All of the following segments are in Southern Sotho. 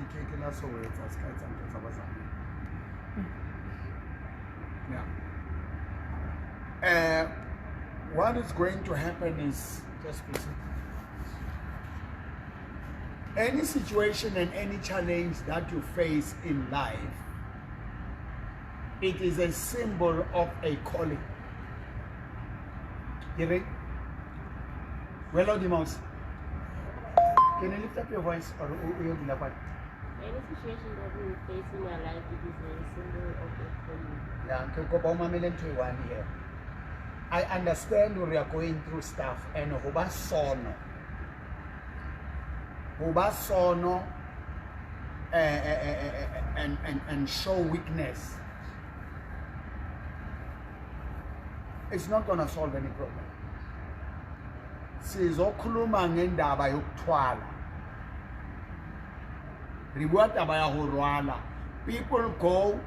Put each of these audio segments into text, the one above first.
Indicate la so etsa se ka etsa ntho tsa bazalwane. Yeah. What is going to happen is just proceed. Any situation and any challenge that you face in life, it is a symbol of a calling. Get it? Well, the mouse. Can you lift up your voice or you do that? Any situation that we face in our life, it is a symbol of a calling. Yeah, ke kopa o mamele ntho e one here. I understand we are going through stuff and ho ba sono. Ho ba sono and show weakness. It's not going to solve any problem. Sizokhuluma ngendaba yokuthwala. Re bua taba ya ho rwala. People go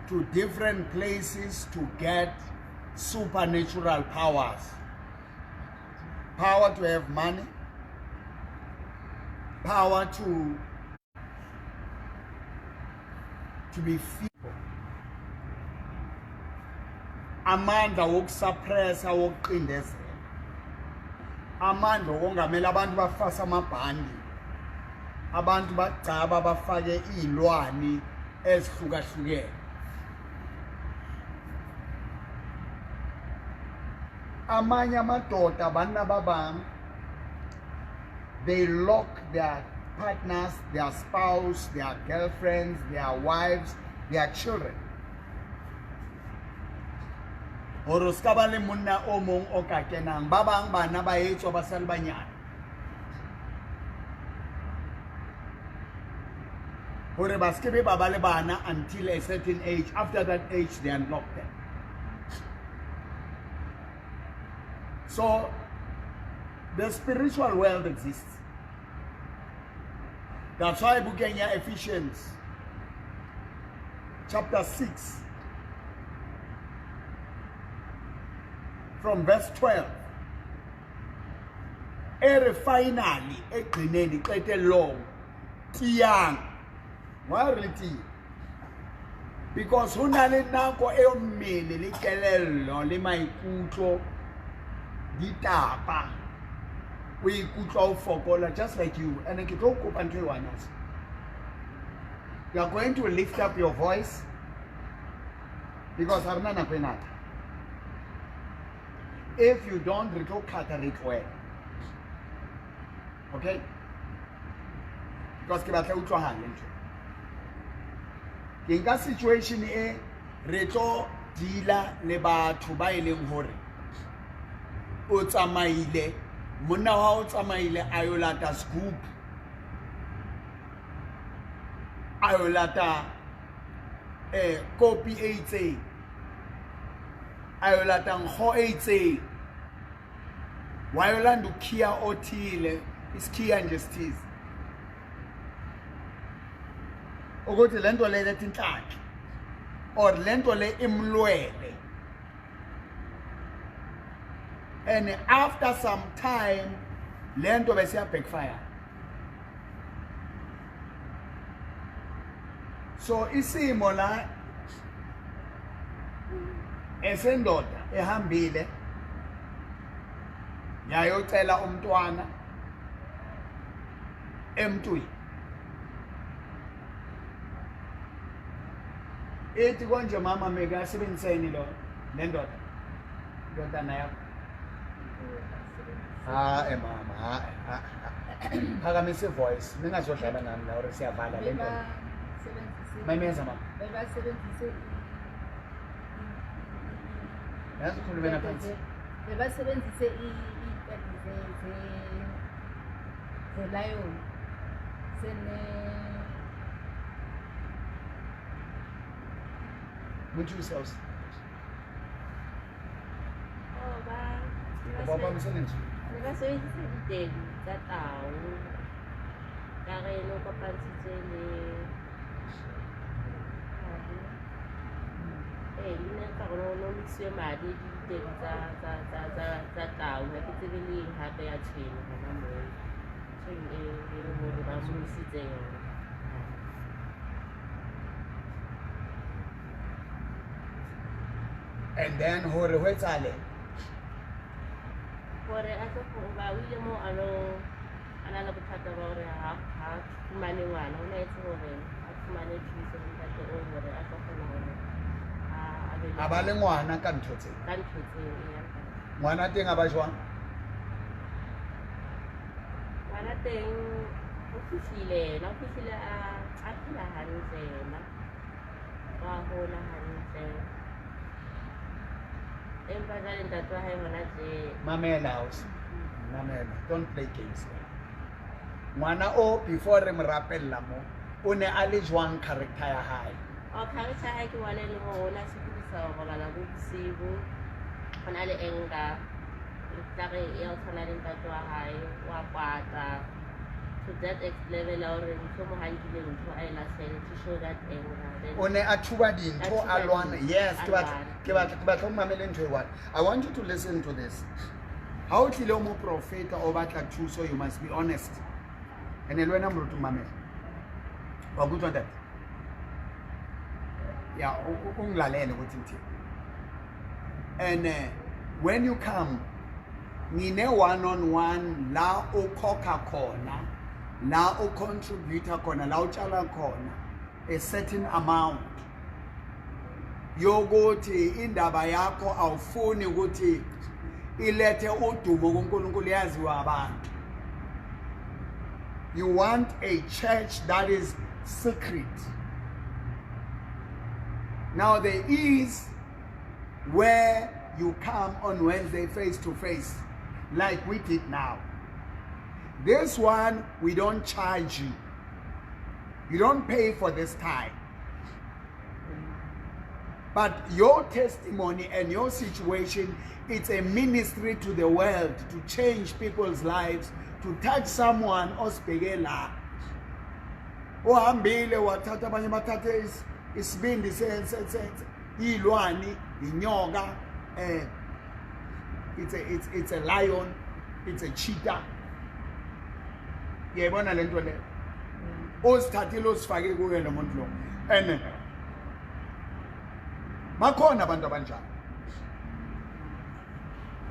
to different places to get supernatural powers. Power to have money, power to be feeble. Amandla wokusuppressa, wokuqindezela. Amandla okongamela abantu bafasa amabhandi. Abantu bagcaba bafake izilwane ezihlukahlukene. Amanye amadoda banna ba bang, they lock their partners, their spouse, their girlfriends, their wives, their children. Hore o ska ba le monna o mong o ka kenang. Ba bang bana ba etswa ba sa le banyane. Hore ba ske be ba ba le bana until a certain age. After that age, they unlock them. So, the spiritual world exists. That's why bukeng ya Ephesians chapter 6 from verse 12 ere finally egcineni qetelong tiyang. Why re tiya? Because ho na le nako eo mmele le kelello le maikutlo di tapa. O ikutlwa o fokola just like you. And ke tlo kopa ntho e one also. You are going to lift up your voice because ha rena nako e ngata. If you don't, re tlo cut re tlohela. Okay? Because ke batla utlwahale ntho. Ke nka situation e re tlo deala le batho ba e leng hore o tsamaile, monna wa o tsamaile a yo lata scoop, a yo lata kopi e itseng, a yo lata nkgo e itseng, wa yo landa ukhiya othile, isikhiya nje sithize ukuthi lento le letha inhlanhla or lento le imlwele. And after some time lento bese ya backfire. So isimo la esendoda ehambile yayocela umntwana emntwini, ithi konje mama meka asebenziseni lo le ndoda ndodana yakho. Ha mama, ha phakamisa ivoice, ningazodlala nami la or siyavala le ndoda. Mayimeza mama. Bebasebenzise yazi ukhulumela phansi. Bebasebenzise iy'pedi ze-lion sene Muthuse ausi. Oh, ba Kopa o phahamise lentswe. Ne ba sebedisa ditedu tsa tau ka re no kopantshitswe le leina ka gore no mixwe madi le ditedu tsa tau. Ha ke tsebe le eng hape ya tshwene hona moo. Tshwene e le hore tsomisitse yona. And then hore ho etsahale? Hore a tlo go ba o ile mo a lo a na le bothata ba hore ha fumane ngwana, o ne etse hore a fumane thuso ho ntate oo hore a tlo kgona hore a be A ba le ngwana ka ntho tseo. Ka ntho tseo, eya. Ngwana teng a ba jwang? Ngwana teng o fihlile yena, o fihlile a phela hantle yena. Wa hola hantle. Empa jwale ntate wa hae hona tje. Mamela house. Mamela, don't play games. Ngwana o before re mo rapella mo, o ne a le jwang character ya hae? Oh, character ya hae ke ngwana e leng hore o ne a sokodisa ho robala bo bosibu. O na le anger. Tla re ya o tshwana le ntate wa hae, wa kwata. To that level ya hore mohlomong ha nkile ntho a e lahlele to show that anger. Then O ne a thuba dintho, A a thuba lwana. dintho, Yes, a ke batla lwana. ke batla o mamele ntho e one. I want you to listen to this. Ha o tlile o moprofeta o batla thuso, you must be honest. Ene le wena moruti o mamele. Wa kutlwa ntate? Ya, o ngilalele ukuthi ngithini. And when you come, ngine one on one la o khokha khona, la o contributor khona, la o tshala khona a certain amount yokuthi indaba yakho awufuni ukuthi ilethe udumo kuNkulunkulu, yaziwa abantu. You want a church that is secret. Now there is where you come on Wednesday face to face like we did now. This one, we don't charge you. You don't pay for this time. But your testimony and your situation, it's a ministry to the world to change people's lives, to touch someone osibheke la. Uhambile wathatha abanye bathathe isibindi ilwane, inyoka, it's a lion, it's a cheetah. Uyayibona lento le? Uzithathile uzifake kuye lo muntu lo. And bakhona abantu abanjalo.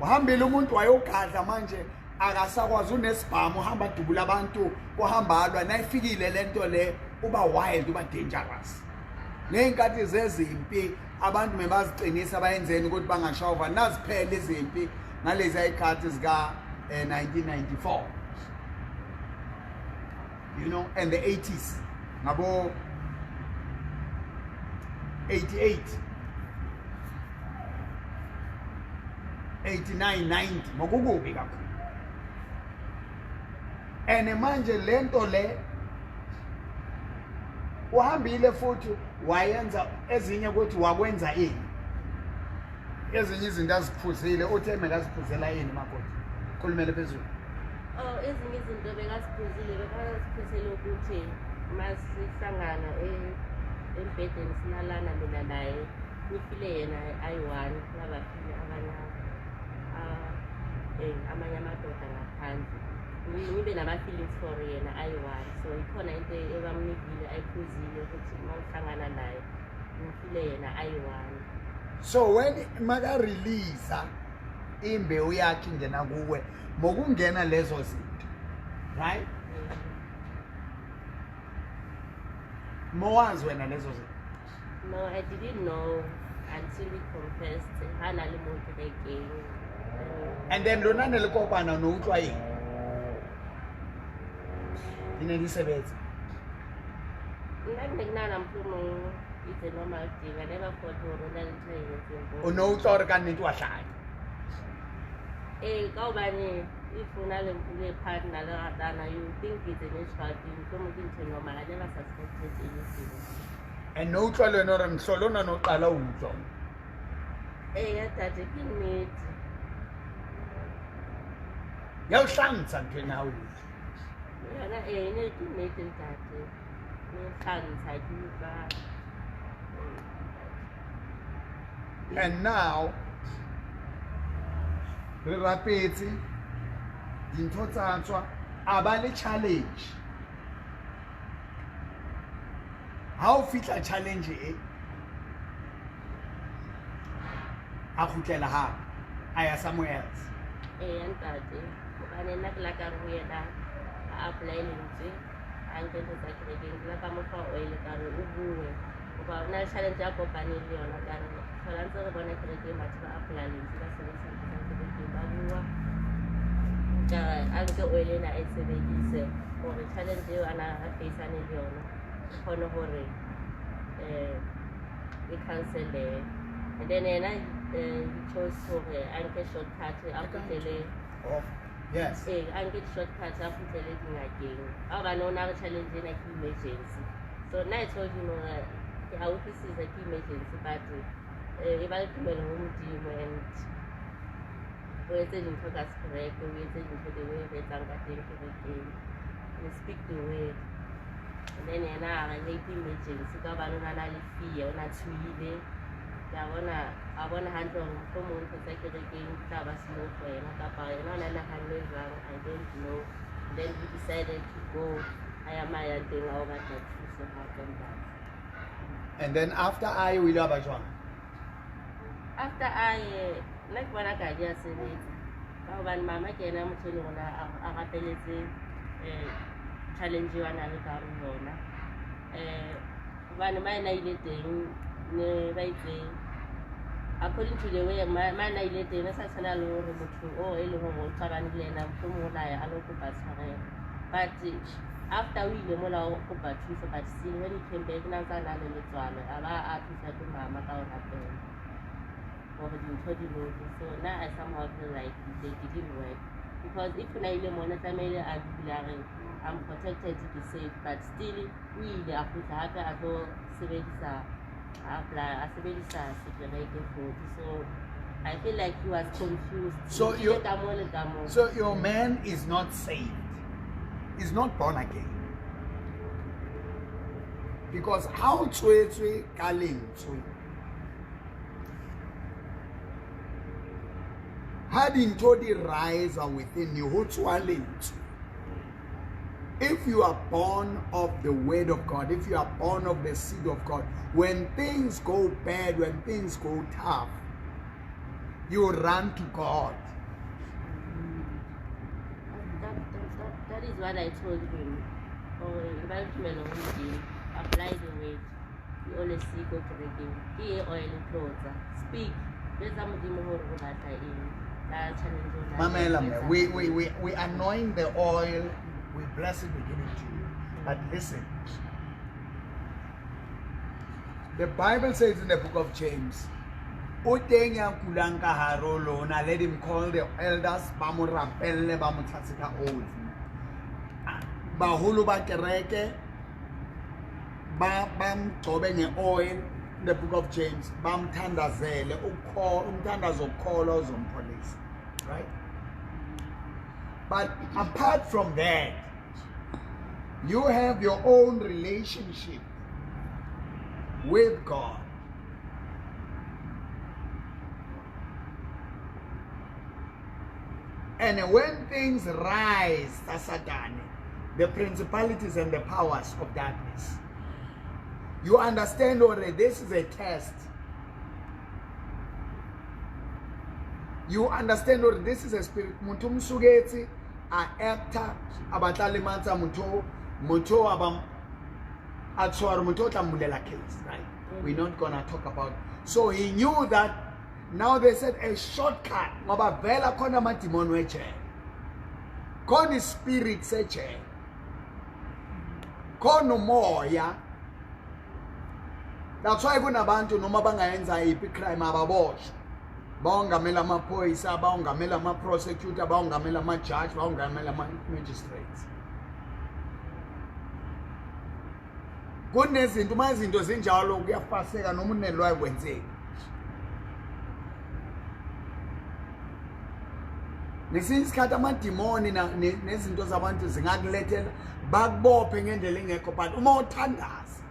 Uhambile umuntu wayogadla, manje akasakwazi, unesibhamu, uhamba adubula abantu, uhamba alwa. Nayifikile lento le, uba wild, uba dangerous. Ngey'nkathi zezimpi abantu mebaziqinisa, bayenzeni ukuthi bangashova. Naziphela izimpi ngalezi ayikhathi zika 1994, and the 80s, ngabo 88, 89, 90, ngokukubi kakhulu. And manje lento le uhambile futhi wayenza ezinye ukuthi wakwenza ini, ezinye izinto aziphuzile, uthe mekaziphuzela ini makoti, khulumele phezulu. Oh, ezinye izinto bekaziphuzile, bekaziphuzele ukuthi masihlangana embhedeni silalana mina naye, ngifile yena ayi-one, ngabafile abanye amanye amadoda ngaphandle, ngibe nama-feelings for yena ayi-one. So ikhona into ebamnikile ayiphuzile ukuthi uma uhlangana naye ngifile yena ayi-one. So when maka-releasa imbewu yakhe ingena kuwe, mokungena lezo zinto, right? Mowazi wena lezo zinto? No, I didn't know until he confessed ha na le mo kerekeng. And then lona ne le kopana, no utlwa eng? Di ne di sebetsa? Nna ke ne ke nahana mohlomong it's a normal thing. I never thought hore ho na le ntho e entseng. O no utlwa hore ka nnete wa hlanya? Ee, ka hobane if o na le partner le ratana, you think it's a natural thing, mohlomong ke ntho e normal. I never suspected anything. And no utlwa le wena hore mohlolo ona no qala o utlwa? Ee, ya tate, ke nnete. Ya o hlantsha ntho ena ha o utlwa? Yona ee, ne ke nnete ntate, ne hlantsha ke utlwa. And now re rapetse, dintho tsa tswa, a ba le challenge. Ha o fihla challenge e a kgutlela hape a ya somewhere else. Eya ntate, hobane nna ke la ka re ho yena a apply lentswe, a nke ntho tsa kerekeng, ke la ka mo fa oil ka re o bue hoba o na le challenge a kopaneng le yona. Ka re tlhola ntse re bona kerekeng batho ba apply lentswe, ba sebedisa ntho tsa kerekeng, ba bua. Ka re a nke oil ena a e sebedise hore challenge eo a na a face-ane le yona e kgone hore e cancel-ehe. And then yena he chose hore a nke shortcut a kgutlele. Oh, yes. Ee, a nke di-shortcut a kgutlele dingakeng ka hobane o na re challenge ena ke emergency. So nna I told him hore ke a utlwisisa ke emergency, but e ba le tumelo ho Modimo and o etse dintho ka sekereke, o etse dintho the way re etsang ka teng kerekeng, we speak the word. And then yena a re hey, ke emergency ka hobane o na na le fear, o na tshohile. Ke a bona, a bona hantle hore mohlomong ntho tsa kerekeng di tla ba slow for yena, kapa yena o na nahanne jwang, I don't know. Then he decided to go a ya ma yang teng a o batla thuso hape ntate. And then after I o ile wa ba jwang? After a ye, nna ke bona ka di a sebetsa ka hobane mama ke yena motho e leng hore a rapeletse challenge eo a nang le ka hare ho yona. Hobane ma ena ile teng ne ba itse according to the way ma ena ile teng e sa tshwana le hore motho o e leng hore o qabane le yena mohlomong o la ya a lo kopa tshwarelo. But after o ile mola o kopa thuso, but still when he came back na ntse a na le letswalo, a ba a thuswa ke mama ka ho rapela hore dintho di loke. So now I somehow feel like they didn't work, because if o na ile mona tlamehile a dule a re I'm protected, ke safe, but still o ile a kgutla hape a tlo sebedisa a apply a sebedisa sekereke futhi. So I feel like he was confused. So Ile you ka mo le ka mo. So your man is not saved. He's not born again. Because how tswetswe ka lentswe, ha dintho di rise within you, ho tswa lentswe. If you are born of the word of God, if you are born of the seed of God, when things go bad, when things go tough, you run to God. That is what I told him. Hore e ba le tumelo ho Modimo, apply the word. You always see ko kerekeng. Ke e oil tlotsa. Speak. Jwetsa Modimo hore o batla eng. Ka challenge o nang le Mamela yona. mme, we anoint the oil, we bless it, we give it to you. But listen, the Bible says in the book of James, o teng ya kulang ka hare ho lona, let him call the elders, ba mo rapelle, ba mo tshase ka oli. Baholo ba kereke ba mgcobe nge-oil in the book of James, ba mthandazele, umthandazo wokukholwa uzompholisa, right? But apart from that, you have your own relationship with God. And when things rise, Satan, the principalities and the powers of darkness, you understand already this is a test. You understand already this is a spirit. Motho mosoketsi a actor a batla lematsa motho, motho a ba a tshwara motho o tla mmulela case, right? We're not gonna talk about. So he knew that. Now they said a shortcut. Ngoba vela khona amadimoni wejele, khona ispirit sejele, khona umoya. That's why kunabantu noma bangayenza yiphi crime ababoshwa, bawongamela amaphoyisa, bawongamela ama-prosecutor, bawongamela ama-judge, bawongamela ama-magistrates. Kunezinto, uma izinto zinjalo kuyafaseka noma unelwayo kwenzeki. Ngesinye isikhathi amadimoni nezinto zabantu zingakulethela bakubophe ngendlela engekho, but uma uthandaza,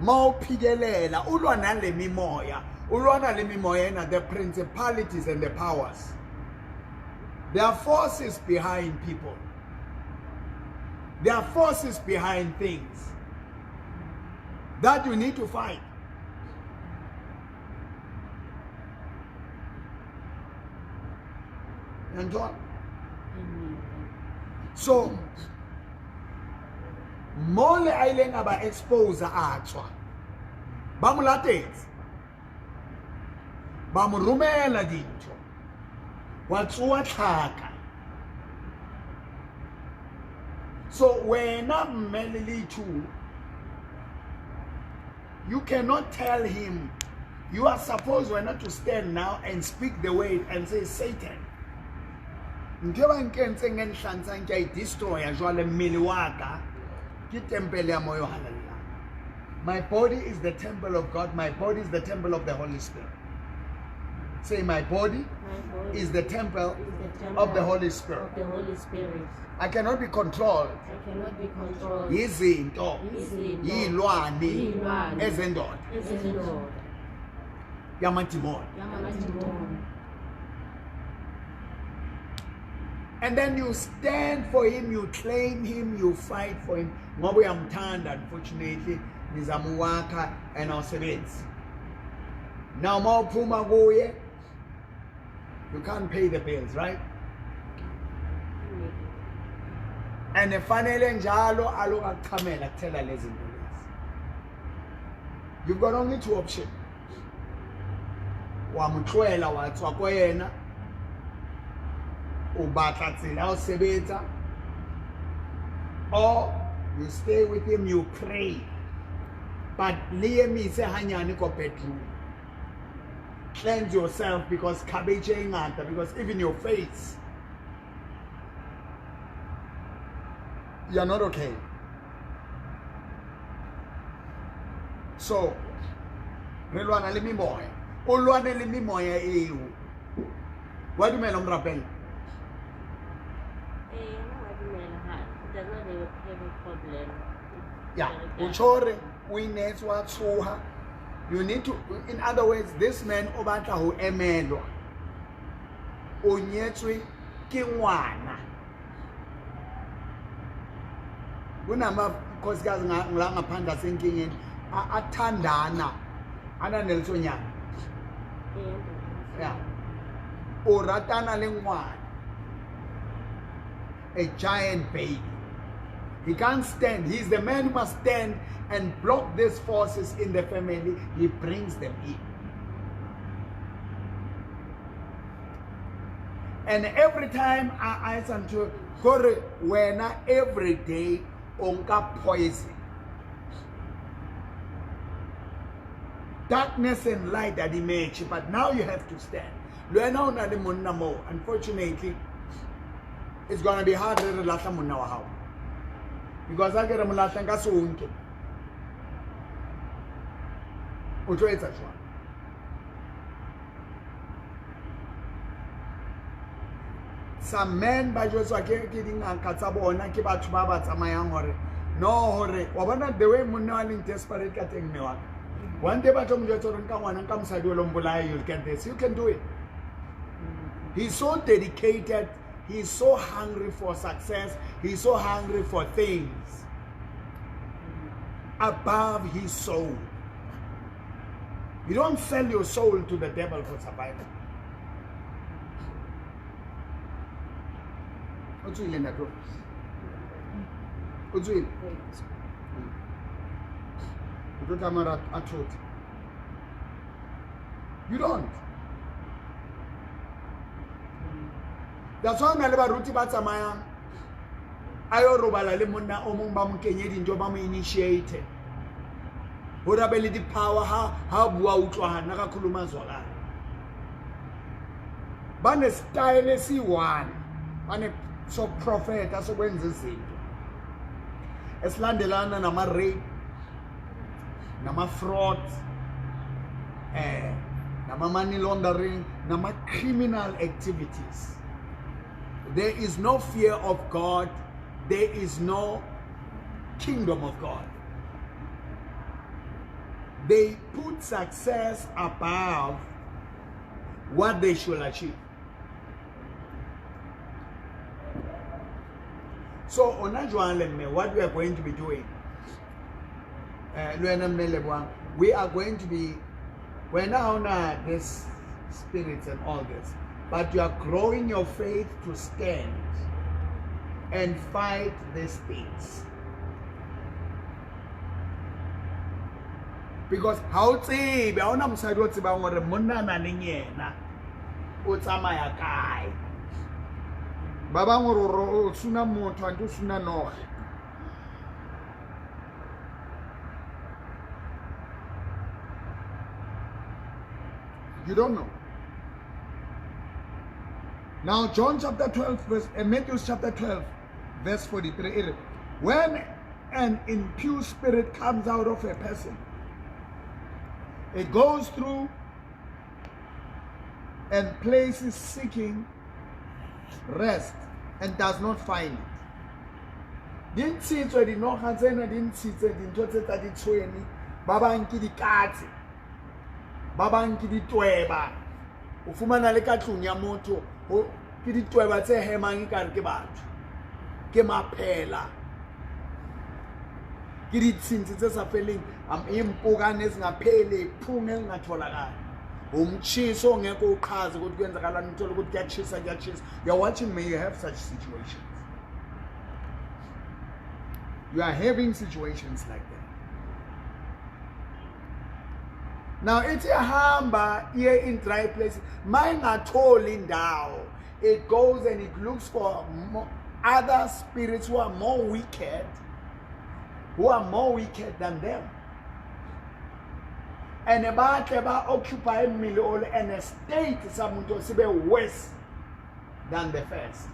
uma uphikelela, ulwa nale mimoya, ulwa nale mimoya ena the principalities and the powers. There are forces behind people. There are forces behind things. That you need to fight. Uyangithola? So mole a ileng a ba expose a tswa, ba mo latetse, ba mo romela dintho, wa tsoa tlhaka. So wena mme le le two, you cannot tell him. You are supposed wena to stand now and speak the word and say, Satan, ntho e ba nkentseng e nhlantshang ke a e destroya jwale. Mmele wa ka ke tempele ya moya o halalelang. My body is the temple of God. My body is the temple of the Holy Spirit. Say, my body My body is the temple is the temple of the Holy Spirit. of the Holy Spirit. I cannot be controlled I cannot be controlled. yizinto, Yizinto, yilwane yilwane, ezendoda, ezendoda, yamadimoni. yamadimoni. And then you stand for him, you claim him, you fight for him ngoba uyamthanda. Unfortunately, nizama ukwakha and awusebenzi. Now uma uphuma kuye, you can't pay the bills, right? And fanele njalo aloku akuchamela kuthela lezi zinto lezi. You've got only two options: wa mo tlohela, wa tswa ko yena, o batla tsela ya ho sebetsa, or you stay with him, you pray, but le emise hanyane ko bedroom. Cleanse yourself, because cabbage e ngata, because even your face, you're not okay. So re lwana le memoya, o lwane le memoya eo. Wa dumela o mo rapella? Eh, yena wa dumela, ha does not have a problem. Yeah, o tjho o inetse, wa tshoha. You need to, in other words, this man o batla ho emelwa. O nyetswe ke ngwana. Kunamakhosikazi la ngaphandle asenkingeni, athandana ananelitsonyana. Yeah, o ratana le ngwana, a giant baby. He can't stand. He's the man who must stand and block these forces in the family. He brings them in. And every time I ask to gore wena every day o nka poison. Darkness and light are the match, but now you have to stand. Le wena o na le monna moo. Unfortunately, it's gonna be hard re lahla monna wa hao. Because ha ke re mo lahla nka se o nke. O tlo etsa jwang? Some men ba jwetswa ke dingaka tsa bona, ke batho ba ba tsamayang hore no, hore wa bona the way monna wa leng desperate ka teng, mme wa ka. One day ba tlo mo jwetsa hore nka ngwana, nka mosadi o lo mbolaya, you'll get this. You can do it. He's so dedicated. He's so hungry for success. He's so hungry for things above his soul. You don't sell your soul to the devil for survival. O tswile, ntate o? O tswile? O tlo tlameha hore a thotse. You don't. That's why na le baruti ba tsamayang a yo robala le monna o mong, ba mo kenye dintho, ba mo initiate hore a be le di-power. Ha bua utlwana ka khuluma zwakala. Bane-style esiyi-one, bane sokuprofetha, sokwenza izinto esilandelana nama-rape, nama-fraud, nama-money laundering, nama-criminal activities. There is no fear of God. There is no kingdom of God. They put success above what they should achieve. So, ona jwale mme, what we are going to be doing, Le wena mme Lebohang, we are going to be, wena ha ona this spirits and all this, but you are growing your faith to stand and fight these things. Because ha o tsebe, ha ona mosadi o tsebang hore monna a nang le yena o tsamaya kae. Ba bang hore o suna motho, ante o suna noge. You don't know. Now, John chapter 12, verse, Matthew chapter 12, verse 43, it, when an impure spirit comes out of a person, it goes through and places seeking rest and does not find it. Di ntshitswe dinoga tsena, di ntshitse dintho tse tsa ditshwene, ba bang ke dikatse, ba bang ke ditweba. O fumana le ka tlung ya motho, ke ditweba tse hemang ekare ke batho, ke maphela, ke ditshintsi tse sa feleng, impukane ezingapheli, iphunga elingatholakali, umtshiso ongekho uchaze ukuthi kwenzakalani, uthole ukuthi kuyatshisa, kuyatshisa. You're watching me, you have such situations. You are having situations like that. Now, it's a hamba here in dry places. Mayingatholi indawo. It goes and it looks for other spirits who are more wicked, who are more wicked than them. And ba tle ba occupy mmele ole and a state sa motho se be worse than the first.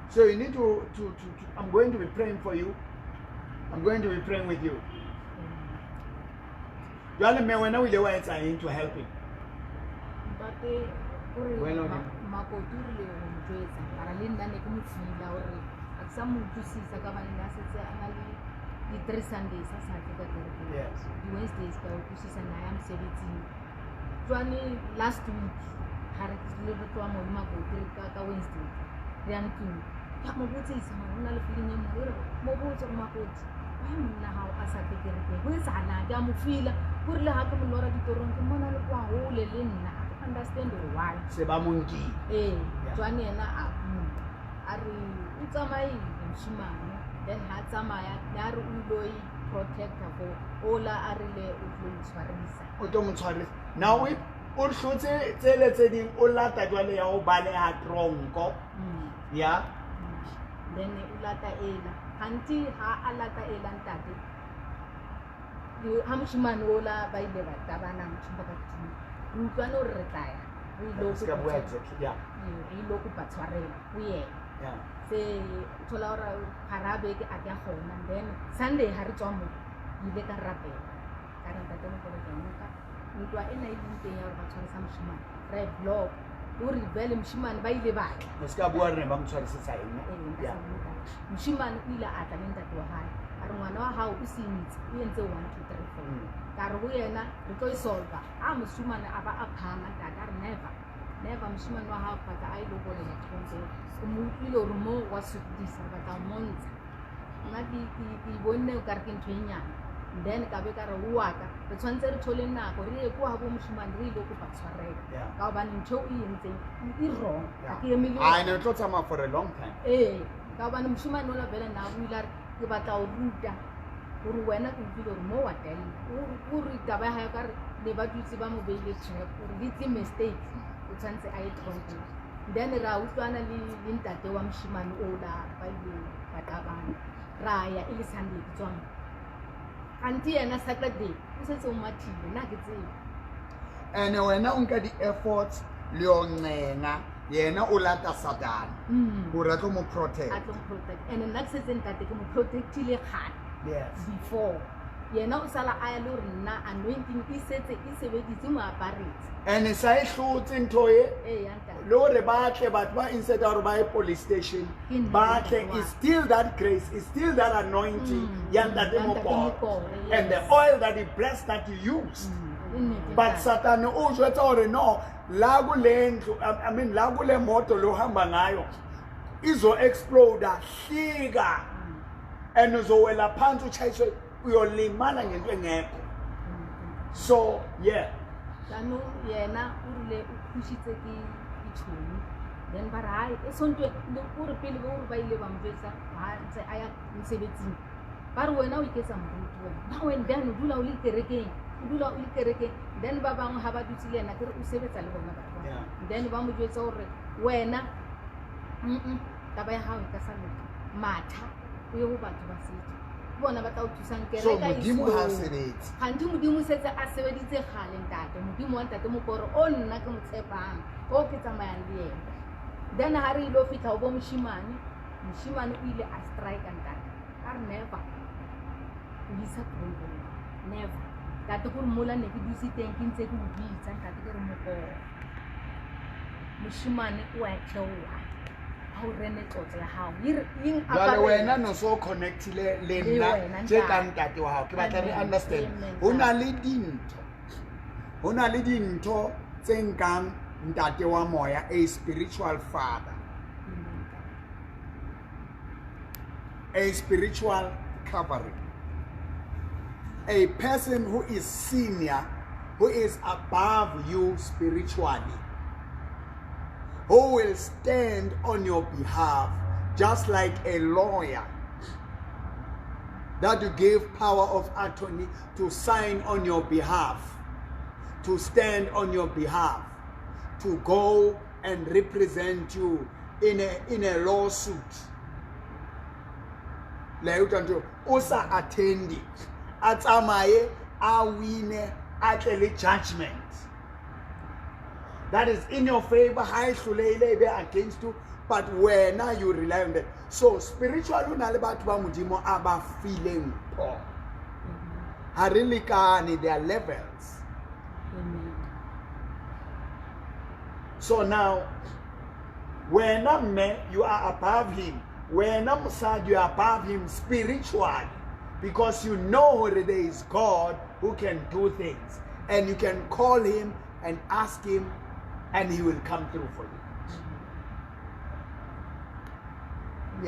So you need to, I'm going to be praying for you. I'm going to be praying with you. Jwale mme wena o ile wa etsa eng to help him? Ntate kore Wena o makoti o rile go mo jwetsa, mara le nna ne ke mo feela hore ha ke sa mo utlwisisa ka hobane ne a setse a na le di-three Sundays a sa tle ka kerekeng. Di-Wednesdays ka utlwisisa na ya mosebetsing. Jwale last week ha re le re tloha moo le makoti re ka Wednesday re ya ntlong. Ke a mo botsisa hore ho na le feeling e nngwe, o re mo botse hore makoti why monna hao a sa tle kerekeng, ho etsahalang? Ke a mo feela hore le ha ke mo lora ditorong ke mmona le kwa hole le nna, ha ke understand hore why. Se ba mo nkile. Ee, jwale yena a bua, a re o tsamaile moshemane, then ha tsamaya, ne a re o ilo i-protector for ola a rile o tlo itshwarisa. O tlo mo tshwarisa. Now o hlotse tsele tse ding, o lata jwale ya ho baleha tronko. Yeah. Then o lata ela. Hanti ha a lata ela ntate. Ha moshemane ola ba ile ba tabana motho ka tlung. Re utlwane hore re tla ya. Re ilo Se ka kopa bua tshwarelo. exactly, yeah. Ee, re ilo kopa tshwarelo ho yena. Se thola hore hara beke a ke a kgona. Then Sunday ha re tswa moo, ke ile ka rapela. Ka re ntate Mokgolo ke a nka. Ntwa ena e leng teng ya hore ba tshwarisa moshemane. Re block. Hore jwale moshemane ba ile ba tla. O se ka bua re ba mo tshwarisetsa eng? Ee, nka Yeah. sa bua ka. Moshemane o ile a tla le ntate wa hae. A re ngwana wa hao o sentse, o entse 1, 2, 3, 4. Ka re ho yena re tlo e solve-a. Ha moshemane a ba a phahama ntate a re never. Never moshemane wa hao batla a ilo bolella tronko. O mo utlwile hore moo wa sokodisa, re batla ho montsha. Nna ke bonne okare ke ntho e nyane. Then ka be ka re o wa ka, re tshwanetse re thole nako re ye kwa habo moshemane re ilo kopa tshwarelo. Ka hobane ntho eo e entseng e wrong. Ha ke eme le Ah, ne tlo tsamaya for a long time. Ee, ka hobane moshemane ola vele nna o ile a re ke batla ho ruta hore wena ke utlwile hore moo wa tella. O re taba ya hae ka re ne ba dutse ba mo beile trap hore little mistake o tshwanetse a ye tronkong. Then ra utlwana le ntate wa moshemane ola ba ile ba qabana. Ra ya e le Sunday ke tswang. Kanti yena Saturday o setse o mathile, nna ha ke tsebe. And wena o nka di-efforts le yo ncenga, yena o lata Satane. Hore a tlo mo protect. A tlo mo protect. And nna ke setse ntate ke mo protect-ile kgale. Before. Yena o sala a ya le hore nna anointing e setse e sebeditse mo aparetse. And sa e hlotse ntho e. Ee, ya ntate. Le hore ba tle batho ba instead ya hore ba ye police station, Ke nnete, ba tle, wa. is still that grace, is still that anointing ya ntate Ya ntate Mokoro. Mokoro, And the yes. oil that he blessed that he used. Ke nnete, But ntate. Satan o jwetsa hore no, La kule ndlu, I mean la kule moto lo hamba ngayo izo explode, hlika, and uzowela phansi uchayiswe, uyolimala ngento engekho. So yeah. Jaanong yena o rile o phušitse ke ditšhomi, then ba re hai e sontwe o re pele o re ba ile ba mo jwetsa ha ntse a ya mosebetsing, ba re wena o iketsa moruti wena now and then o dula o le kerekeng, o dula o le kerekeng. Then ba bangwe ha ba dutse le ena, ke re o sebetsa le bona batho ba. Then ba mo jwetsa hore wena taba ya hao e ka sa loka, matha o ye ho batho ba setso, ke bona ba tla o thusang. So Kereka e Modimo ha slow. sebetse. Gantsi Modimo setse a sebeditse gale ntate. Modimo wa ntate Mokoro o nna ke mo tshepang, o ke tsamayang le ena. Then ha re ile ho fitlha ho bo moshimane, moshimane o ile a strike ntate, a re never o isa tronkong, never. Ntate, kore mola ne ke dutse teng ke ntse ke o bitsa ntate, ke re Mokoro, moshimane o a theoha ha o rene tlotlo ya hao eng Jwale aparela. Wena no so connectile le Le nna wena, tje ka ntate. Ntate wa hao, ke batla re Amen. understand. Amen, Ho na ntate. le dintho, ho na le dintho tse nkang ntate wa moya, a spiritual father, a spiritual covering, a person who is senior, who is above you spiritually, who will stand on your behalf, just like a lawyer that you give power of attorney to sign on your behalf, to stand on your behalf, to go and represent you in a lawsuit. La utlwa ntho o sa attendi, a tsamaye, a wine, a tle le judgment that is in your favor. Ha e hlolehile, e be against you, but wena you rely on that. So spiritual, o na le batho ba Modimo a ba fileng mpho. Ha re lekane, there are levels. Amen. So now wena mme, you are above him. Wena mosadi, you are above him spiritually, because you know hore there is God who can do things, and you can call him and ask him and he will come through for you.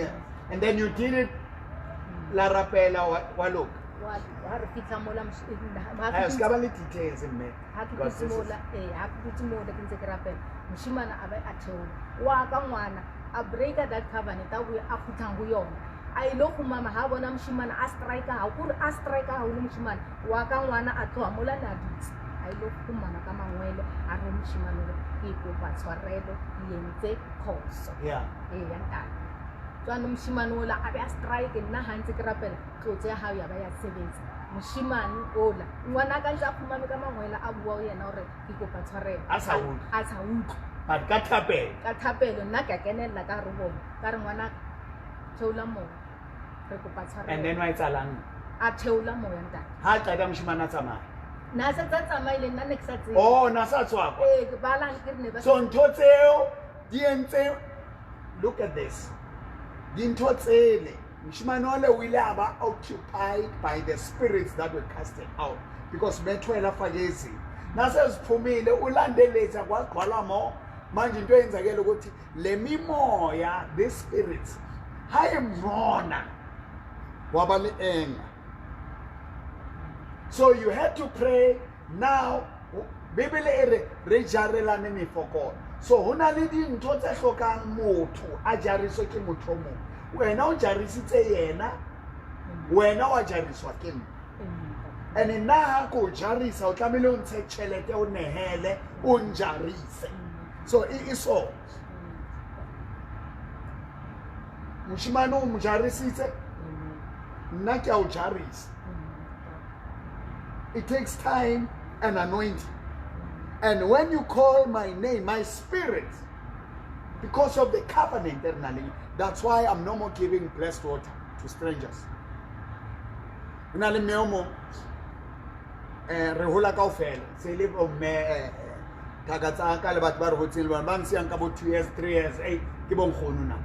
Yeah, and then you did it, la rapela, wa loka. Wa re fitlha mola ha Ha ke se ka ba le details, mme, ha ke because dutse this is- mola, ee, ha ke dutse mola ke ntse ke rapela, moshimane a be a theoha wa ka ngwana a breaka that covenant, a boya a kgutlang ho yona, a ile go mama. Ha bona moshimane a strike ha kore a strike haholo, moshimane wa ka ngwana a tloha mola ne a dutse, a ile go mama ka mangwele, a re moshimane o ke kopa tshwarelo, ke entse phoso. Ee ya ntate. Jwanong moshimane ola a be a strike, nna ha ntse ke rapela, tlotso ya hao ya ba ya sebetsa. Moshimane ola ngwana ka ntse a khumame ka mangwele, a bua ho yena hore ke kopa tshwarelo. A sa utlwe. A sa utlwe. But ka thapelo. Ka thapelo nna ke a kenella ka hare ho bona, ka re ngwanaka, theola moya, re kopa And then tshwarelo. Wa etsalang? A theola moya ntate. Ha qeta moshimane a tsamaya? Na se tsa tsamaile, nna ne ke sa tsebe. Oh, na sa tswa kwa? Ee, ke balang ke re ne ba So ntho tseo di entse, look at this, dintho tsele moshimane ole o ile a ba occupied by the spirits that were casted out, because bethwela fakezi naseziphumile, ulandeletha kwagcwala mo. Manje into eyenzakele ukuthi le mimoya, these spirits, ha imbona waba le anger. So you had to pray. Now Bibele e re re jarelane mefokolo. So ho na le dintho tse hlokang motho a jariswe ke motho o mong. Wena o jarisitse yena, wena wa jariswa ke nna. And nna ha ko jarisa, o tlamehile o ntshe tjhelete, o nehele, o njarise. So e so moshimane o mo jarisitse, nna ke a o jarisa. It takes time and anointing. And when you call my name, my spirit, because of the covenant e re nang le, that's why I'm no more giving blessed water to strangers. Ho na le mme o mong, re hola kaofela, se le bomme, thaka tsa ka le batho ba re hotseng le bona, ba nsiyang ka bo 2 years, 3 years, ei ke bonkgono na.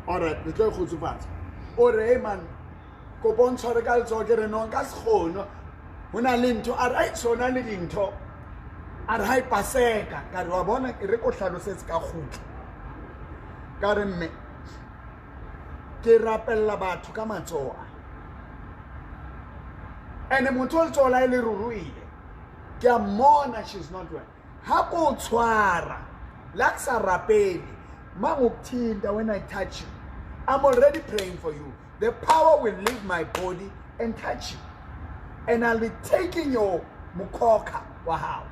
Alright, re tlo e kgotsofatsa. O re, hey man, kopo o ntshware ka letsoho. Ke re no, nka se kgone. Ho na le ntho a re ai sona le dintho a re ha e paseka ka re wa bona ke re ko hlalosetse ka kgutla ka re mme ke rapella batho ka matsoho ene motho o letsoho la e le ruruile ke a mmona she's not well ha ko tshwara la ke sa rapele mangokuthinta when I touch you, I'm already praying for you. The power will leave my body and touch you, and I'll be taking your mukoka wa hao,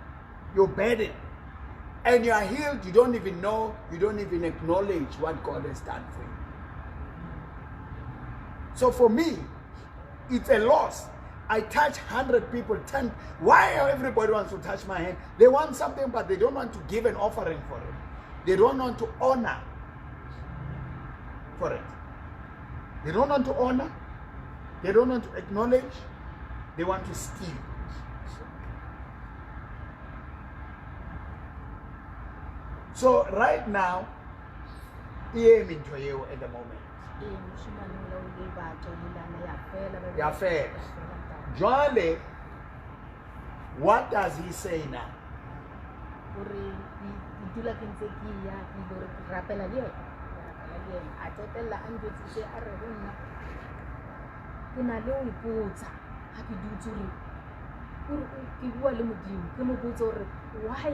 your burden, and you are healed. You don't even know, you don't even acknowledge what God has done for you. So for me, it's a loss. I touch 100 people, 10. Why everybody wants to touch my hand? They want something, but they don't want to give an offering for it. They don't want to honor for it. They don't want to honor. They don't want to acknowledge. They want to steal. So right now, e eme ntho eo at the moment. Ee, moshemane ola o ile ba tswalelana ya fela ba Ya fela. Jwale, what does he say now? Hore ke dula ke ntse ke ya ke ile hore ke rapela le yena, ke rapela le yena. A qetella a njwetsitse a re ho nna ke na le ho ipotsa ha ke dutse hore ke bua le Modimo, ke mo botse hore why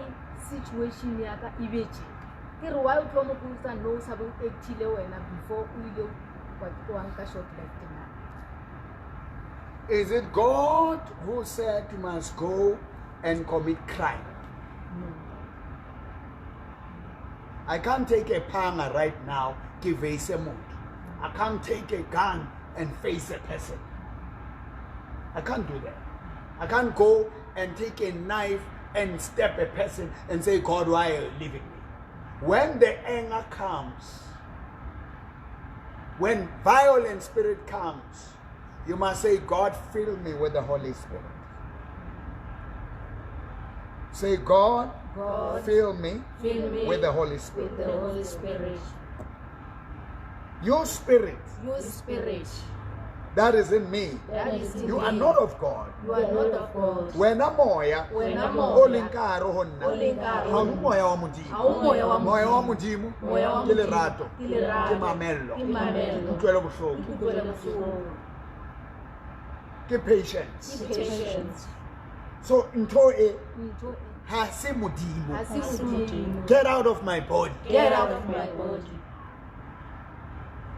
situation ya ka e be tje. Ke re why o tlo mo botsa no o sa be o actile wena before o ile wa nka short left na. Is it God who said you must go and commit crime? No. I can't take a panga right now, give a motho. I can't take a gun and face a person. I can't do that. I can't go and take a knife and stab a person and say, God, why are you leaving me? When the anger comes, when violent spirit comes, you must say, God, fill me with the Holy Spirit. Say, God, fill me with the Holy Spirit. With the Holy Spirit. Your spirit, Your spirit that is in me. that is in You are me. not of God. You are not of God. Wena moya Wena o moya leng ka hare ho nna, o leng ka hare ha ho o nna. moya wa Modimo. Ha o moya wa Moya wa Modimo. Modimo Moya wa ke Modimo. lerato, Ke lerato. ke mamello, Ke mamello. ke kutlwelo bohloko, Ke kutlwelo bohloko. ke patience. Ke patience. So ntho e Ntho e ha se Modimo. ha se Modimo. Get out of my body. Get out of my body.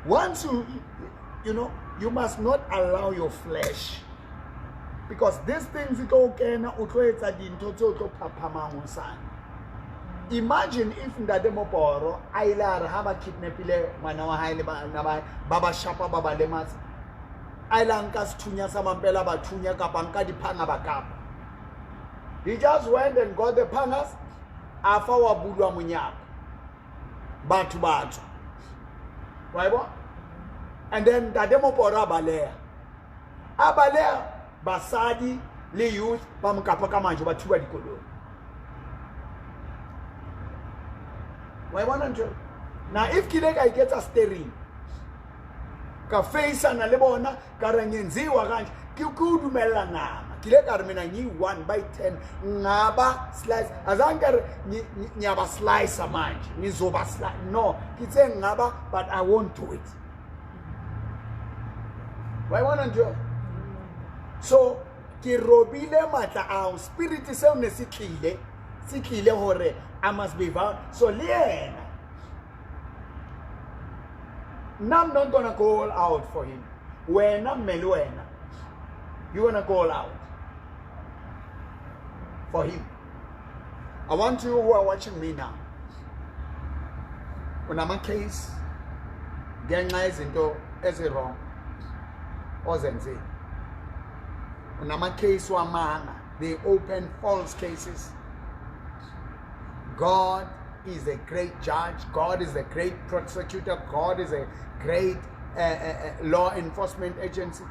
Once you know, you must not allow your flesh, because these things tlo kena o tlo etsa dintho tse o tlo phaphamang hosane. Imagine if Ntate Moporo a ile a re ha ba kidnapile ngwana wa hae le bana ba hae, ba ba shapa ba ba lematsa, a ile a nka sethunya sa mampela ba thunya kapa nka diphanga ba kapa. He just went and got the pangas, a fa wa bulwa monyako, batho ba tswa. Wa e bona? And then Ntate Moporo a baleha. A baleha, basadi le youth ba mo kapa ka majwe ba thuba dikoloi. Wa e bona ntho eo? Now if ke ile ka iketsa steering, ka faceana le bona, ka re ngenziwa kanje, ke o dumella nama. Ke ile ka re mina ngi 1 by 10 ngaba slice, azange ka re ngiyaba slice manje, ngizoba slice. No, ke tse ngaba, but I won't do it. Wa e bona ntho eo? So ke robile matla ao, spirit seo ne se tlile, se tlile hore I must be violent. So le yena, nna I'm not gonna go all out for him. Wena mme le wena, you gonna go all out for him. I want you who are watching me now, unama case ngenxa yezinto ezi wrong ozenzile, unama case wamanga, they open false cases. God is a great judge. God is a great prosecutor. God is a great law enforcement agency.